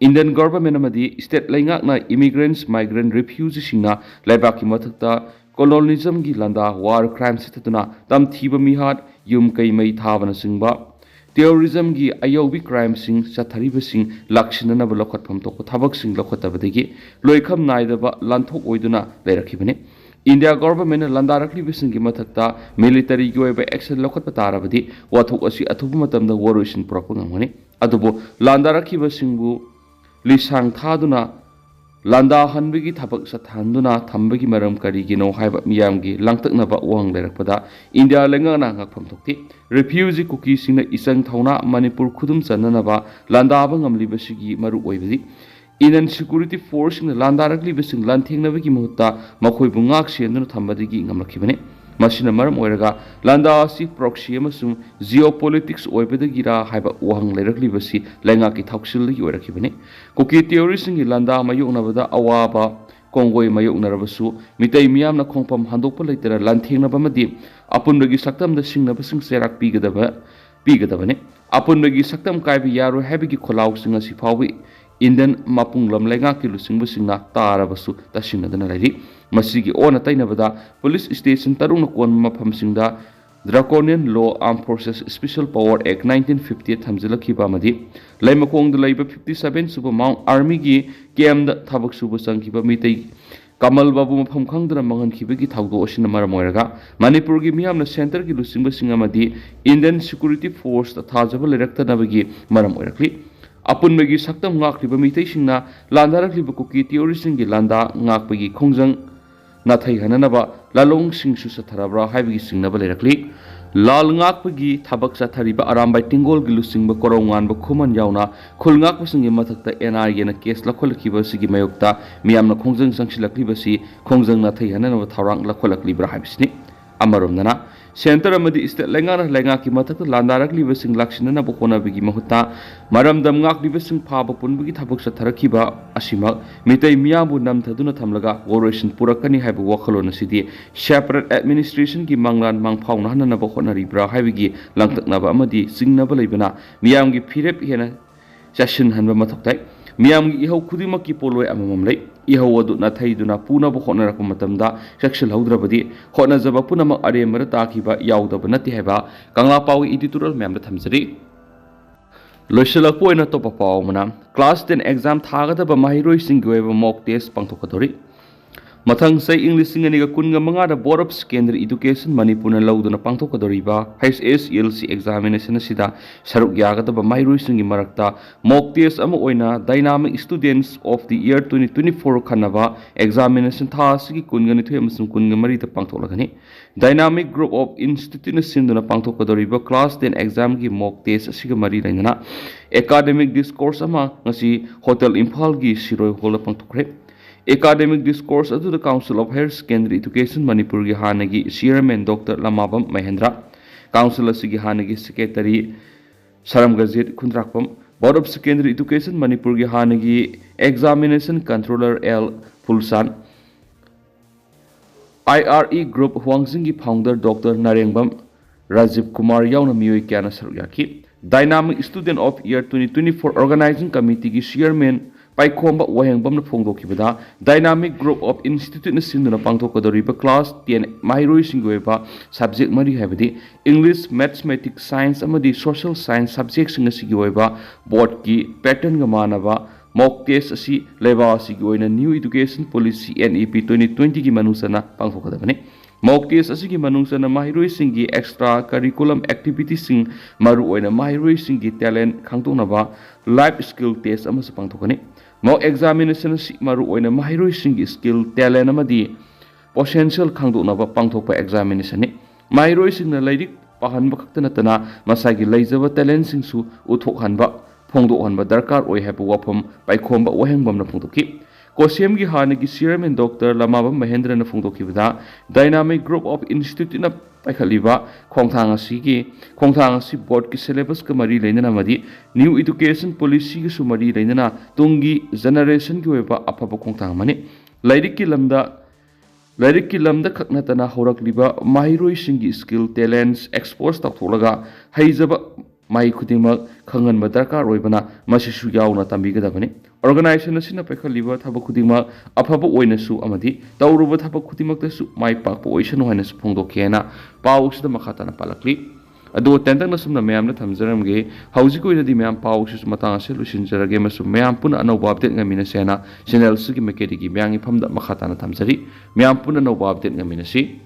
Indian government ꯑꯃꯗꯤ state ꯂꯩꯉꯥꯛꯅ immigrants, migrant, refugeeꯁꯤꯡꯅ ꯂꯩꯕꯥꯛꯀꯤ ꯃꯊꯛꯇ colonialismꯒꯤ ꯂꯥꯟꯗꯥ, war crime ꯆꯠꯊꯗꯨꯅ ꯇꯝꯊꯤꯕ ꯃꯤꯍꯥꯠ, ꯌꯨꯝ ꯀꯩ ꯃꯩ ꯊꯥꯕꯅꯆꯤꯡꯕ terrorismꯒꯤ ꯑꯌꯧꯕꯤ crimeꯁꯤꯡ ꯆꯠꯊꯔꯤꯕꯁꯤꯡ ꯂꯥꯛꯁꯤꯟꯅꯅꯕ ꯂꯧꯈꯠꯐꯝ ꯊꯣꯛꯄ ꯊꯕꯛꯁꯤꯡ ꯂꯧꯈꯠꯇꯕꯗꯒꯤ ꯂꯣꯏꯈꯝ ꯅꯥꯏꯗꯕ ꯂꯥꯟꯊꯣꯛ ꯑꯣꯏꯗꯨꯅ ꯂꯩꯔꯛꯈꯤꯕꯅꯤ꯫ India governmentꯅ ꯂꯥꯟꯗꯥꯔꯛꯂꯤꯕꯁꯤꯡꯒꯤ ꯃꯊꯛꯇ militaryꯒꯤ ꯑꯣꯏꯕ action ꯂꯧꯈꯠꯄ ꯇꯥꯔꯕꯗꯤ ꯋꯥꯊꯣꯛ ꯑꯁꯤ ꯑꯊꯨꯕ ꯃꯇꯝꯗ ꯋꯥꯔꯣꯏꯁꯤꯟ ꯄꯨꯔꯛꯄ ꯉꯝꯒꯅꯤ꯫ ꯑꯗꯨꯕꯨ ꯂꯥꯟꯗꯥꯔꯛꯈꯤꯕꯁꯤꯡꯕꯨ ꯂꯤꯁꯥꯡ ꯊꯥꯗꯨꯅ ꯂꯥꯟꯗꯥꯍꯟꯕꯒꯤ ꯊꯕꯛ ꯆꯠꯊꯍꯟꯗꯨꯅ ꯊꯝꯕꯒꯤ ꯃꯔꯝ ꯀꯔꯤꯒꯤꯅꯣ ꯍꯥꯏꯕ ꯃꯤꯌꯥꯝꯒꯤ ꯂꯥꯡꯇꯛꯅꯕ ꯋꯥꯍꯪ ꯂꯩꯔꯛꯄꯗ ꯏꯟꯗꯤꯌꯥ ꯂꯩꯉꯥꯛꯅ ꯉꯛꯐꯝ ꯊꯣꯛꯇꯦ꯫ Refugee ꯀꯨꯀꯤꯁꯤꯡꯅ ꯏꯆꯪ ꯊꯧꯅꯥ ꯃꯅꯤꯄꯨꯔ ꯈꯨꯗꯨꯝ ꯆꯟꯅꯅꯕ ꯂꯥꯟꯗꯥꯕ ꯉꯝꯂꯤꯕꯁꯤꯒꯤ ꯃꯔꯨꯑꯣꯏꯕꯗꯤ Indian security forceꯁꯤꯡꯅ ꯂꯥꯟꯗꯥꯔꯛꯂꯤꯕꯁꯤꯡ ꯂꯥꯟꯊꯦꯡꯅꯕꯒꯤ ꯃꯍꯨꯠꯇ ꯃꯈꯣꯏꯕꯨ ꯉꯥꯛ ꯁꯦꯟꯗꯨꯅ ꯊꯝꯕꯗꯒꯤ ꯉꯝꯂꯛꯈꯤꯕꯅꯤ꯫ ꯃꯁꯤꯅ ꯃꯔꯝ ꯑꯣꯏꯔꯒ ꯂꯥꯟꯗꯥ ꯑꯁꯤ proxy ꯑꯃꯁꯨꯡ geopolitics ꯑꯣꯏꯕꯗꯒꯤꯔꯥ ꯍꯥꯏꯕ ꯋꯥꯍꯪ ꯂꯩꯔꯛꯂꯤꯕꯁꯤ ꯂꯩꯉꯥꯛꯀꯤ ꯊꯧꯁꯤꯜꯗꯒꯤ ꯑꯣꯏꯔꯛꯈꯤꯕꯅꯤ꯫ ꯀꯨꯀꯤ terroristꯁꯤꯡꯒꯤ ꯂꯥꯟꯗꯥ ꯃꯥꯌꯣꯛꯅꯕꯗ ꯑꯋꯥꯕ ꯀꯣꯡꯒꯣꯏ ꯃꯥꯌꯣꯛꯅꯔꯕꯁꯨ ꯃꯤꯇꯩ ꯃꯤꯌꯥꯝꯅ ꯈꯣꯡꯐꯝ ꯍꯟꯗꯣꯛꯄ ꯂꯩꯇꯅ ꯂꯥꯟꯊꯦꯡꯅꯕ ꯑꯃꯗꯤ ꯑꯄꯨꯟꯕꯒꯤ ꯁꯛꯇꯝꯗ ꯁꯤꯡꯅꯕꯁꯤꯡ ꯆꯩꯔꯥꯛ ꯄꯤꯒꯗꯕ, ꯄꯤꯒꯗꯕꯅꯤ꯫ ꯑꯄꯨꯟꯕꯒꯤ ꯁꯛꯇꯝ ꯀꯥꯏꯕ ꯌꯥꯔꯣꯏ ꯍꯥꯏꯕꯒꯤ ꯈꯣꯜꯂꯥꯎꯁꯤꯡ ꯑꯁꯤ ꯐꯥꯎꯕ ꯏꯟꯗꯤꯌꯟ ꯃꯄꯨꯡꯂꯝ ꯂꯩꯉꯥꯛꯀꯤ ꯂꯨꯆꯤꯡꯕꯁꯤꯡꯅ ꯇꯥꯔꯕꯁꯨ ꯇꯥꯁꯤꯟꯅꯗꯨꯅ ꯂꯩꯔꯤ꯫ ꯃꯁꯤꯒꯤ ꯑꯣꯟꯅ ꯇꯩꯅꯕꯗ ꯄꯨꯂꯤꯁ ꯁ꯭ꯇꯦꯁꯟ ꯇꯔꯨꯛꯅ ꯀꯣꯟꯕ ꯃꯐꯝꯁꯤꯡꯗ Draconian Law, Armed Forces Special Power Act nineteen fifty ꯊꯝꯖꯤꯜꯂꯛꯈꯤꯕ ꯑꯃꯗꯤ ꯂꯩꯃꯈꯣꯡꯗ ꯂꯩꯕ fifty seven ꯁꯨꯕ Mount Armyꯒꯤ ꯀꯦꯝꯗ ꯊꯕꯛ ꯁꯨꯕ ꯆꯪꯈꯤꯕ ꯃꯤꯇꯩ ꯀꯃꯜ ꯕꯥꯕꯨ ꯃꯐꯝ ꯈꯪꯗꯅ ꯃꯥꯡꯍꯟꯈꯤꯕꯒꯤ ꯊꯧꯗꯣꯛ ꯑꯁꯤꯅ ꯃꯔꯝ ꯑꯣꯏꯔꯒ ꯃꯅꯤꯄꯨꯔꯒꯤ ꯃꯤꯌꯥꯝꯅ centreꯒꯤ ꯂꯨꯆꯤꯡꯕꯁꯤꯡ ꯑꯃꯗꯤ Indian security forceꯇ ꯊꯥꯖꯕ ꯂꯩꯔꯛꯇꯅꯕꯒꯤ ꯃꯔꯝ ꯑꯣꯏꯔꯛꯂꯤ꯫ ꯑꯄꯨꯟꯕꯒꯤ ꯁꯛꯇꯝ ꯉꯥꯛꯂꯤꯕ ꯃꯤꯇꯩꯁꯤꯡꯅ ꯂꯥꯟꯗꯥꯔꯛꯂꯤꯕ ꯀꯨꯀꯤ terroristꯁꯤꯡꯒꯤ ꯂꯥꯟꯗꯥ ꯉꯥꯛꯄꯒꯤ ꯈꯣꯡꯖꯪ ꯅꯥꯊꯩꯍꯟꯅꯅꯕ ꯂꯥꯂꯣꯡꯁꯤꯡꯁꯨ ꯆꯠꯊꯔꯕ꯭ꯔꯥ ꯍꯥꯏꯕꯒꯤ ꯆꯤꯡꯅꯕ ꯂꯩꯔꯛꯂꯤ꯫ ꯂꯥꯜ ꯉꯥꯛꯄꯒꯤ ꯊꯕꯛ ꯆꯠꯊꯔꯤꯕ ꯑꯔꯥꯝꯕꯥꯏ ꯇꯤꯡꯒꯣꯜꯒꯤ ꯂꯨꯆꯤꯡꯕ ꯀꯣꯔꯧꯉꯥꯟꯕ ꯈꯨꯃꯟ ꯌꯥꯎꯅ ꯈꯨꯜ ꯉꯥꯛꯄꯁꯤꯡꯒꯤ ꯃꯊꯛꯇ NIAꯅ case ꯂꯧꯈꯠꯂꯛꯈꯤꯕ ꯑꯁꯤꯒꯤ ꯃꯥꯌꯣꯛꯇ ꯃꯤꯌꯥꯝꯅ ꯈꯣꯡꯖꯪ ꯆꯪꯁꯤꯜꯂꯛꯂꯤꯕꯁꯤ ꯈꯣꯡꯖꯪ ꯅꯥꯊꯩꯍꯟꯅꯅꯕ ꯊꯧꯔꯥꯡ ꯂꯧꯈꯠꯂꯛꯂꯤꯕ꯭ꯔꯥ ꯍꯥꯏꯕꯁꯤꯅꯤ꯫ ꯑꯃꯔꯣꯝꯗꯅ centre ꯑꯃꯗꯤ state ꯂꯩꯉꯥꯛꯅ ꯂꯩꯉꯥꯛꯀꯤ ꯃꯊꯛꯇ ꯂꯥꯟꯗꯥꯔꯛꯂꯤꯕꯁꯤꯡ ꯂꯥꯛꯁꯤꯟꯅꯅꯕ ꯍꯣꯠꯅꯕꯒꯤ ꯃꯍꯨꯠꯇ ꯃꯔꯝꯗꯝ ꯉꯥꯛꯂꯤꯕꯁꯤꯡ ꯐꯥꯕ ꯄꯨꯟꯕꯒꯤ ꯊꯕꯛ ꯆꯠꯊꯔꯛꯈꯤꯕ ꯑꯁꯤꯃꯛ ꯃꯤꯇꯩ ꯃꯤꯌꯥꯝꯕꯨ ꯅꯝꯊꯗꯨꯅ ꯊꯝꯂꯒ ꯋꯥꯔꯣꯏꯁꯤꯟ ꯄꯨꯔꯛꯀꯅꯤ ꯍꯥꯏꯕ ꯋꯥꯈꯜꯂꯣꯟ ꯑꯁꯤꯗꯤ separate administrationꯒꯤ ꯃꯪꯂꯥꯟ ꯃꯪꯐꯥꯎꯅꯍꯟꯅꯅꯕ ꯍꯣꯠꯅꯔꯤꯕ꯭ꯔꯥ ꯍꯥꯏꯕꯒꯤ ꯂꯥꯡꯇꯛꯅꯕ ꯑꯃꯗꯤ ꯆꯤꯡꯅꯕ ꯂꯩꯕꯅ ꯃꯤꯌꯥꯝꯒꯤ ꯐꯤꯔꯦꯞ ꯍꯦꯟꯅ ꯆꯥꯁꯤꯟꯍꯟꯕ ꯃꯊꯧ ꯇꯥꯏ꯫ ꯃꯤꯌꯥꯝꯒꯤ ꯏꯍꯧ ꯈꯨꯗꯤꯡꯃꯛꯀꯤ ꯄꯣꯠꯂꯣꯏ ꯑꯃꯃꯝ ꯂꯩ꯫ ꯏꯍꯧ ꯑꯗꯨ ꯅꯥꯊꯩꯗꯨꯅ ꯄꯨꯅꯕ ꯍꯣꯠꯅꯔꯛꯄ ꯃꯇꯝꯗ ꯆꯦꯛꯁꯤꯜꯍꯧꯗ꯭ꯔꯕꯗꯤ ꯍꯣꯠꯅꯖꯕ ꯄꯨꯝꯅꯃꯛ ꯑꯔꯦꯝꯕꯗ ꯇꯥꯈꯤꯕ ꯌꯥꯎꯗꯕ ꯅꯠꯇꯦ ꯍꯥꯏꯕ ꯀꯪꯂꯥ ꯄꯥꯎꯒꯤ editorial ꯃꯌꯥꯝꯗ ꯊꯝꯖꯔꯤ꯫ ꯂꯣꯏꯁꯤꯜꯂꯛꯄ ꯑꯣꯏꯅ ꯑꯇꯣꯞꯄ ꯄꯥꯎ ꯑꯃꯅ, class ten exam ꯊꯥꯒꯗꯕ ꯃꯍꯩꯔꯣꯏꯁꯤꯡꯒꯤ ꯑꯣꯏꯕ mock test ꯄꯥꯡꯊꯣꯛꯀꯗꯧꯔꯤ꯫ ꯃꯊꯪ ꯆꯍꯤ ꯏꯪ ꯂꯤꯁꯤꯡ ꯑꯅꯤꯒ ꯀꯨꯟꯒ ꯃꯉꯥꯗ Board of Secondary Education ꯃꯅꯤꯄꯨꯔꯅ ꯂꯧꯗꯨꯅ ꯄꯥꯡꯊꯣꯛꯀꯗꯧꯔꯤꯕ HSLC examination ꯑꯁꯤꯗ ꯁꯔꯨꯛ ꯌꯥꯒꯗꯕ ꯃꯍꯩꯔꯣꯏꯁꯤꯡꯒꯤ ꯃꯔꯛꯇ mock test ꯑꯃ ꯑꯣꯏꯅ Dynamic Students of the Year twenty twenty-four ꯈꯟꯅꯕ examination ꯊꯥ ꯑꯁꯤꯒꯤ ꯀꯨꯟꯒ ꯅꯤꯊꯣꯏ ꯑꯃꯁꯨꯡ ꯀꯨꯟꯒ ꯃꯔꯤꯗ ꯄꯥꯡꯊꯣꯛꯂꯒꯅꯤ꯫ Dynamic Group of Instituteꯅ ꯁꯤꯟꯗꯨꯅ ꯄꯥꯡꯊꯣꯛꯀꯗꯧꯔꯤꯕ class ten examꯒꯤ mock test ꯑꯁꯤꯒ ꯃꯔꯤ ꯂꯩꯅꯅ academic discourse ꯑꯃ ꯉꯁꯤ Hotel ꯏꯝꯐꯥꯜꯒꯤ ꯁꯤꯔꯣꯏ hallꯗ ꯄꯥꯡꯊꯣꯛꯈ꯭ꯔꯦ꯫ Academic discourse ꯑꯗꯨꯗ Council of Higher Secondary Education ꯃꯅꯤꯄꯨꯔꯒꯤ ꯍꯥꯟꯅꯒꯤ chairman Doctor ꯂꯃꯥꯕꯝ ꯃꯍꯦꯟꯗ꯭ꯔ, council ꯑꯁꯤꯒꯤ ꯍꯥꯟꯅꯒꯤ secretary ꯁꯔꯝꯒꯖꯤꯠ Khundrakpam, Board of Secondary Education ꯃꯅꯤꯄꯨꯔꯒꯤ ꯍꯥꯟꯅꯒꯤ examination controller L ꯐꯨꯜꯁꯥꯟ, IRE Group ꯋꯥꯡꯖꯤꯡꯒꯤ founder Doctor ꯅꯥꯔꯦꯡꯕꯝ ꯔꯥꯖꯤꯕ ꯀꯨꯃꯥꯔ ꯌꯥꯎꯅ ꯃꯤꯑꯣꯏ ꯀꯌꯥꯅ ꯁꯔꯨꯛ ꯌꯥꯈꯤ꯫ Dynamic Student of Year twenty twenty-four Organizing Committeeꯒꯤ Chairman ꯄꯥꯏꯈꯣꯝꯕ ꯋꯥꯍꯦꯡꯕꯝꯅ ꯐꯣꯡꯗꯣꯛꯈꯤꯕꯗ, Dynamic Group of Instituteꯅ ꯁꯤꯟꯗꯨꯅ ꯄꯥꯡꯊꯣꯛꯀꯗꯧꯔꯤꯕ class ten ꯃꯍꯩꯔꯣꯏꯁꯤꯡꯒꯤ ꯑꯣꯏꯕ subject ꯃꯔꯤ, ꯍꯥꯏꯕꯗꯤ English, Mathematics, Science ꯑꯃꯗꯤ Social Science subjectꯁꯤꯡ ꯑꯁꯤꯒꯤ ꯑꯣꯏꯕ boardꯀꯤ patternꯒ ꯃꯥꯟꯅꯕ mock test ꯑꯁꯤ ꯂꯩꯕꯥꯛ ꯑꯁꯤꯒꯤ ꯑꯣꯏꯅ New Education Policy, NEP twenty twentyꯒꯤ ꯃꯅꯨꯡ ꯆꯟꯅ ꯄꯥꯡꯊꯣꯛꯀꯗꯕꯅꯤ꯫ Mock test ꯑꯁꯤꯒꯤ ꯃꯅꯨꯡ ꯆꯟꯅ ꯃꯍꯩꯔꯣꯏꯁꯤꯡꯒꯤ extra curriculum activitiesꯁꯤꯡ, ꯃꯔꯨꯑꯣꯏꯅ ꯃꯍꯩꯔꯣꯏꯁꯤꯡꯒꯤ talent ꯈꯪꯗꯣꯛꯅꯕ life skill test ꯑꯃꯁꯨ ꯄꯥꯡꯊꯣꯛꯀꯅꯤ꯫ Mock examination ꯑꯁꯤ ꯃꯔꯨꯑꯣꯏꯅ ꯃꯍꯩꯔꯣꯏꯁꯤꯡꯒꯤ skill, talent ꯑꯃꯗꯤ potential ꯈꯪꯗꯣꯛꯅꯕ ꯄꯥꯡꯊꯣꯛꯄ examinationꯅꯤ꯫ ꯃꯍꯩꯔꯣꯏꯁꯤꯡꯅ ꯂꯥꯏꯔꯤꯛ ꯄꯥꯍꯟꯕ ꯈꯛꯇ ꯅꯠꯇꯅ ꯃꯁꯥꯒꯤ ꯂꯩꯖꯕ talentꯁꯤꯡꯁꯨ ꯎꯠꯊꯣꯛꯍꯟꯕ, ꯐꯣꯡꯗꯣꯛꯍꯟꯕ ꯗꯔꯀꯥꯔ ꯑꯣꯏ ꯍꯥꯏꯕ ꯋꯥꯐꯝ ꯄꯥꯏꯈꯣꯝꯕ ꯋꯥꯍꯦꯡꯕꯝꯅ ꯐꯣꯡꯗꯣꯛꯈꯤ꯫ COSEMꯒꯤ ꯍꯥꯟꯅꯒꯤ Chairman Doctor Lamabam ꯃꯍꯦꯟꯗ꯭ꯔꯅ ꯐꯣꯡꯗꯣꯛꯈꯤꯕꯗ, Dynamic Group of Instituteꯅ ꯄꯥꯏꯈꯠꯂꯤꯕ ꯈꯣꯡꯊꯥꯡ ꯑꯁꯤꯒꯤ, ꯈꯣꯡꯊꯥꯡ ꯑꯁꯤ boardꯀꯤ syllabusꯀ ꯃꯔꯤ ꯂꯩꯅꯅ ꯑꯃꯗꯤ New Education Policyꯒꯁꯨ ꯃꯔꯤ ꯂꯩꯅꯅ ꯇꯨꯡꯒꯤ generationꯒꯤ ꯑꯣꯏꯕ ꯑꯐꯕ ꯈꯣꯡꯊꯥꯡ ꯑꯃꯅꯤ꯫ ꯂꯥꯏꯔꯤꯛꯀꯤ ꯂꯝꯗ, ꯂꯥꯏꯔꯤꯛꯀꯤ ꯂꯝꯗ ꯈꯛ ꯅꯠꯇꯅ ꯍꯧꯔꯛꯂꯤꯕ ꯃꯍꯩꯔꯣꯏꯁꯤꯡꯒꯤ skill, talents expose ꯇꯧꯊꯣꯛꯂꯒ ꯍꯩꯖꯕ ꯃꯍꯩ ꯈꯨꯗꯤꯡꯃꯛ ꯈꯪꯍꯟꯕ ꯗꯔꯀꯥꯔ ꯑꯣꯏꯕꯅ ꯃꯁꯤꯁꯨ ꯌꯥꯎꯅ ꯇꯝꯕꯤꯒꯗꯕꯅꯤ꯫ Organization ꯑꯁꯤꯅ ꯄꯥꯏꯈꯠꯂꯤꯕ ꯊꯕꯛ ꯈꯨꯗꯤꯡꯃꯛ ꯑꯐꯕ ꯑꯣꯏꯅꯁꯨ ꯑꯃꯗꯤ ꯇꯧꯔꯨꯕ ꯊꯕꯛ ꯈꯨꯗꯤꯡꯃꯛꯇꯁꯨ ꯃꯥꯏ ꯄꯥꯛꯄ ꯑꯣꯏꯁꯅꯨ ꯍꯥꯏꯅꯁꯨ ꯐꯣꯡꯗꯣꯛꯈꯤ ꯍꯥꯏꯅ ꯄꯥꯎ ꯑꯁꯤꯗ ꯃꯈꯥ ꯇꯥꯅ ꯄꯥꯜꯂꯛꯂꯤ꯫ ꯑꯗꯣ ꯇꯦꯟꯇꯛꯅ ꯁꯨꯝꯅ ꯃꯌꯥꯝꯗ ꯊꯝꯖꯔꯝꯒꯦ꯫ ꯍꯧꯖꯤꯛꯀꯤ ꯑꯣꯏꯅꯗꯤ ꯃꯌꯥꯝ ꯄꯥꯎ ꯑꯁꯤꯁꯨ ꯃꯇꯥꯡ ꯑꯁꯤꯗ ꯂꯣꯏꯁꯤꯟꯖꯔꯒꯦ ꯑꯃꯁꯨꯡ ꯃꯌꯥꯝ ꯄꯨꯟꯅ ꯑꯅꯧꯕ update ꯉꯥꯏꯃꯤꯟꯅꯁꯦ ꯍꯥꯏꯅ channel ꯑꯁꯤꯒꯤ ꯃꯥꯏꯀꯩꯗꯒꯤ ꯃꯌꯥꯝꯒꯤ ꯐꯝꯗ ꯃꯈꯥ ꯇꯥꯅ ꯊꯝꯖꯔꯤ꯫ ꯃꯌꯥꯝ ꯄꯨꯟꯅ ꯑꯅꯧꯕ update ꯉꯥꯏꯃꯤꯟꯅꯁꯤ꯫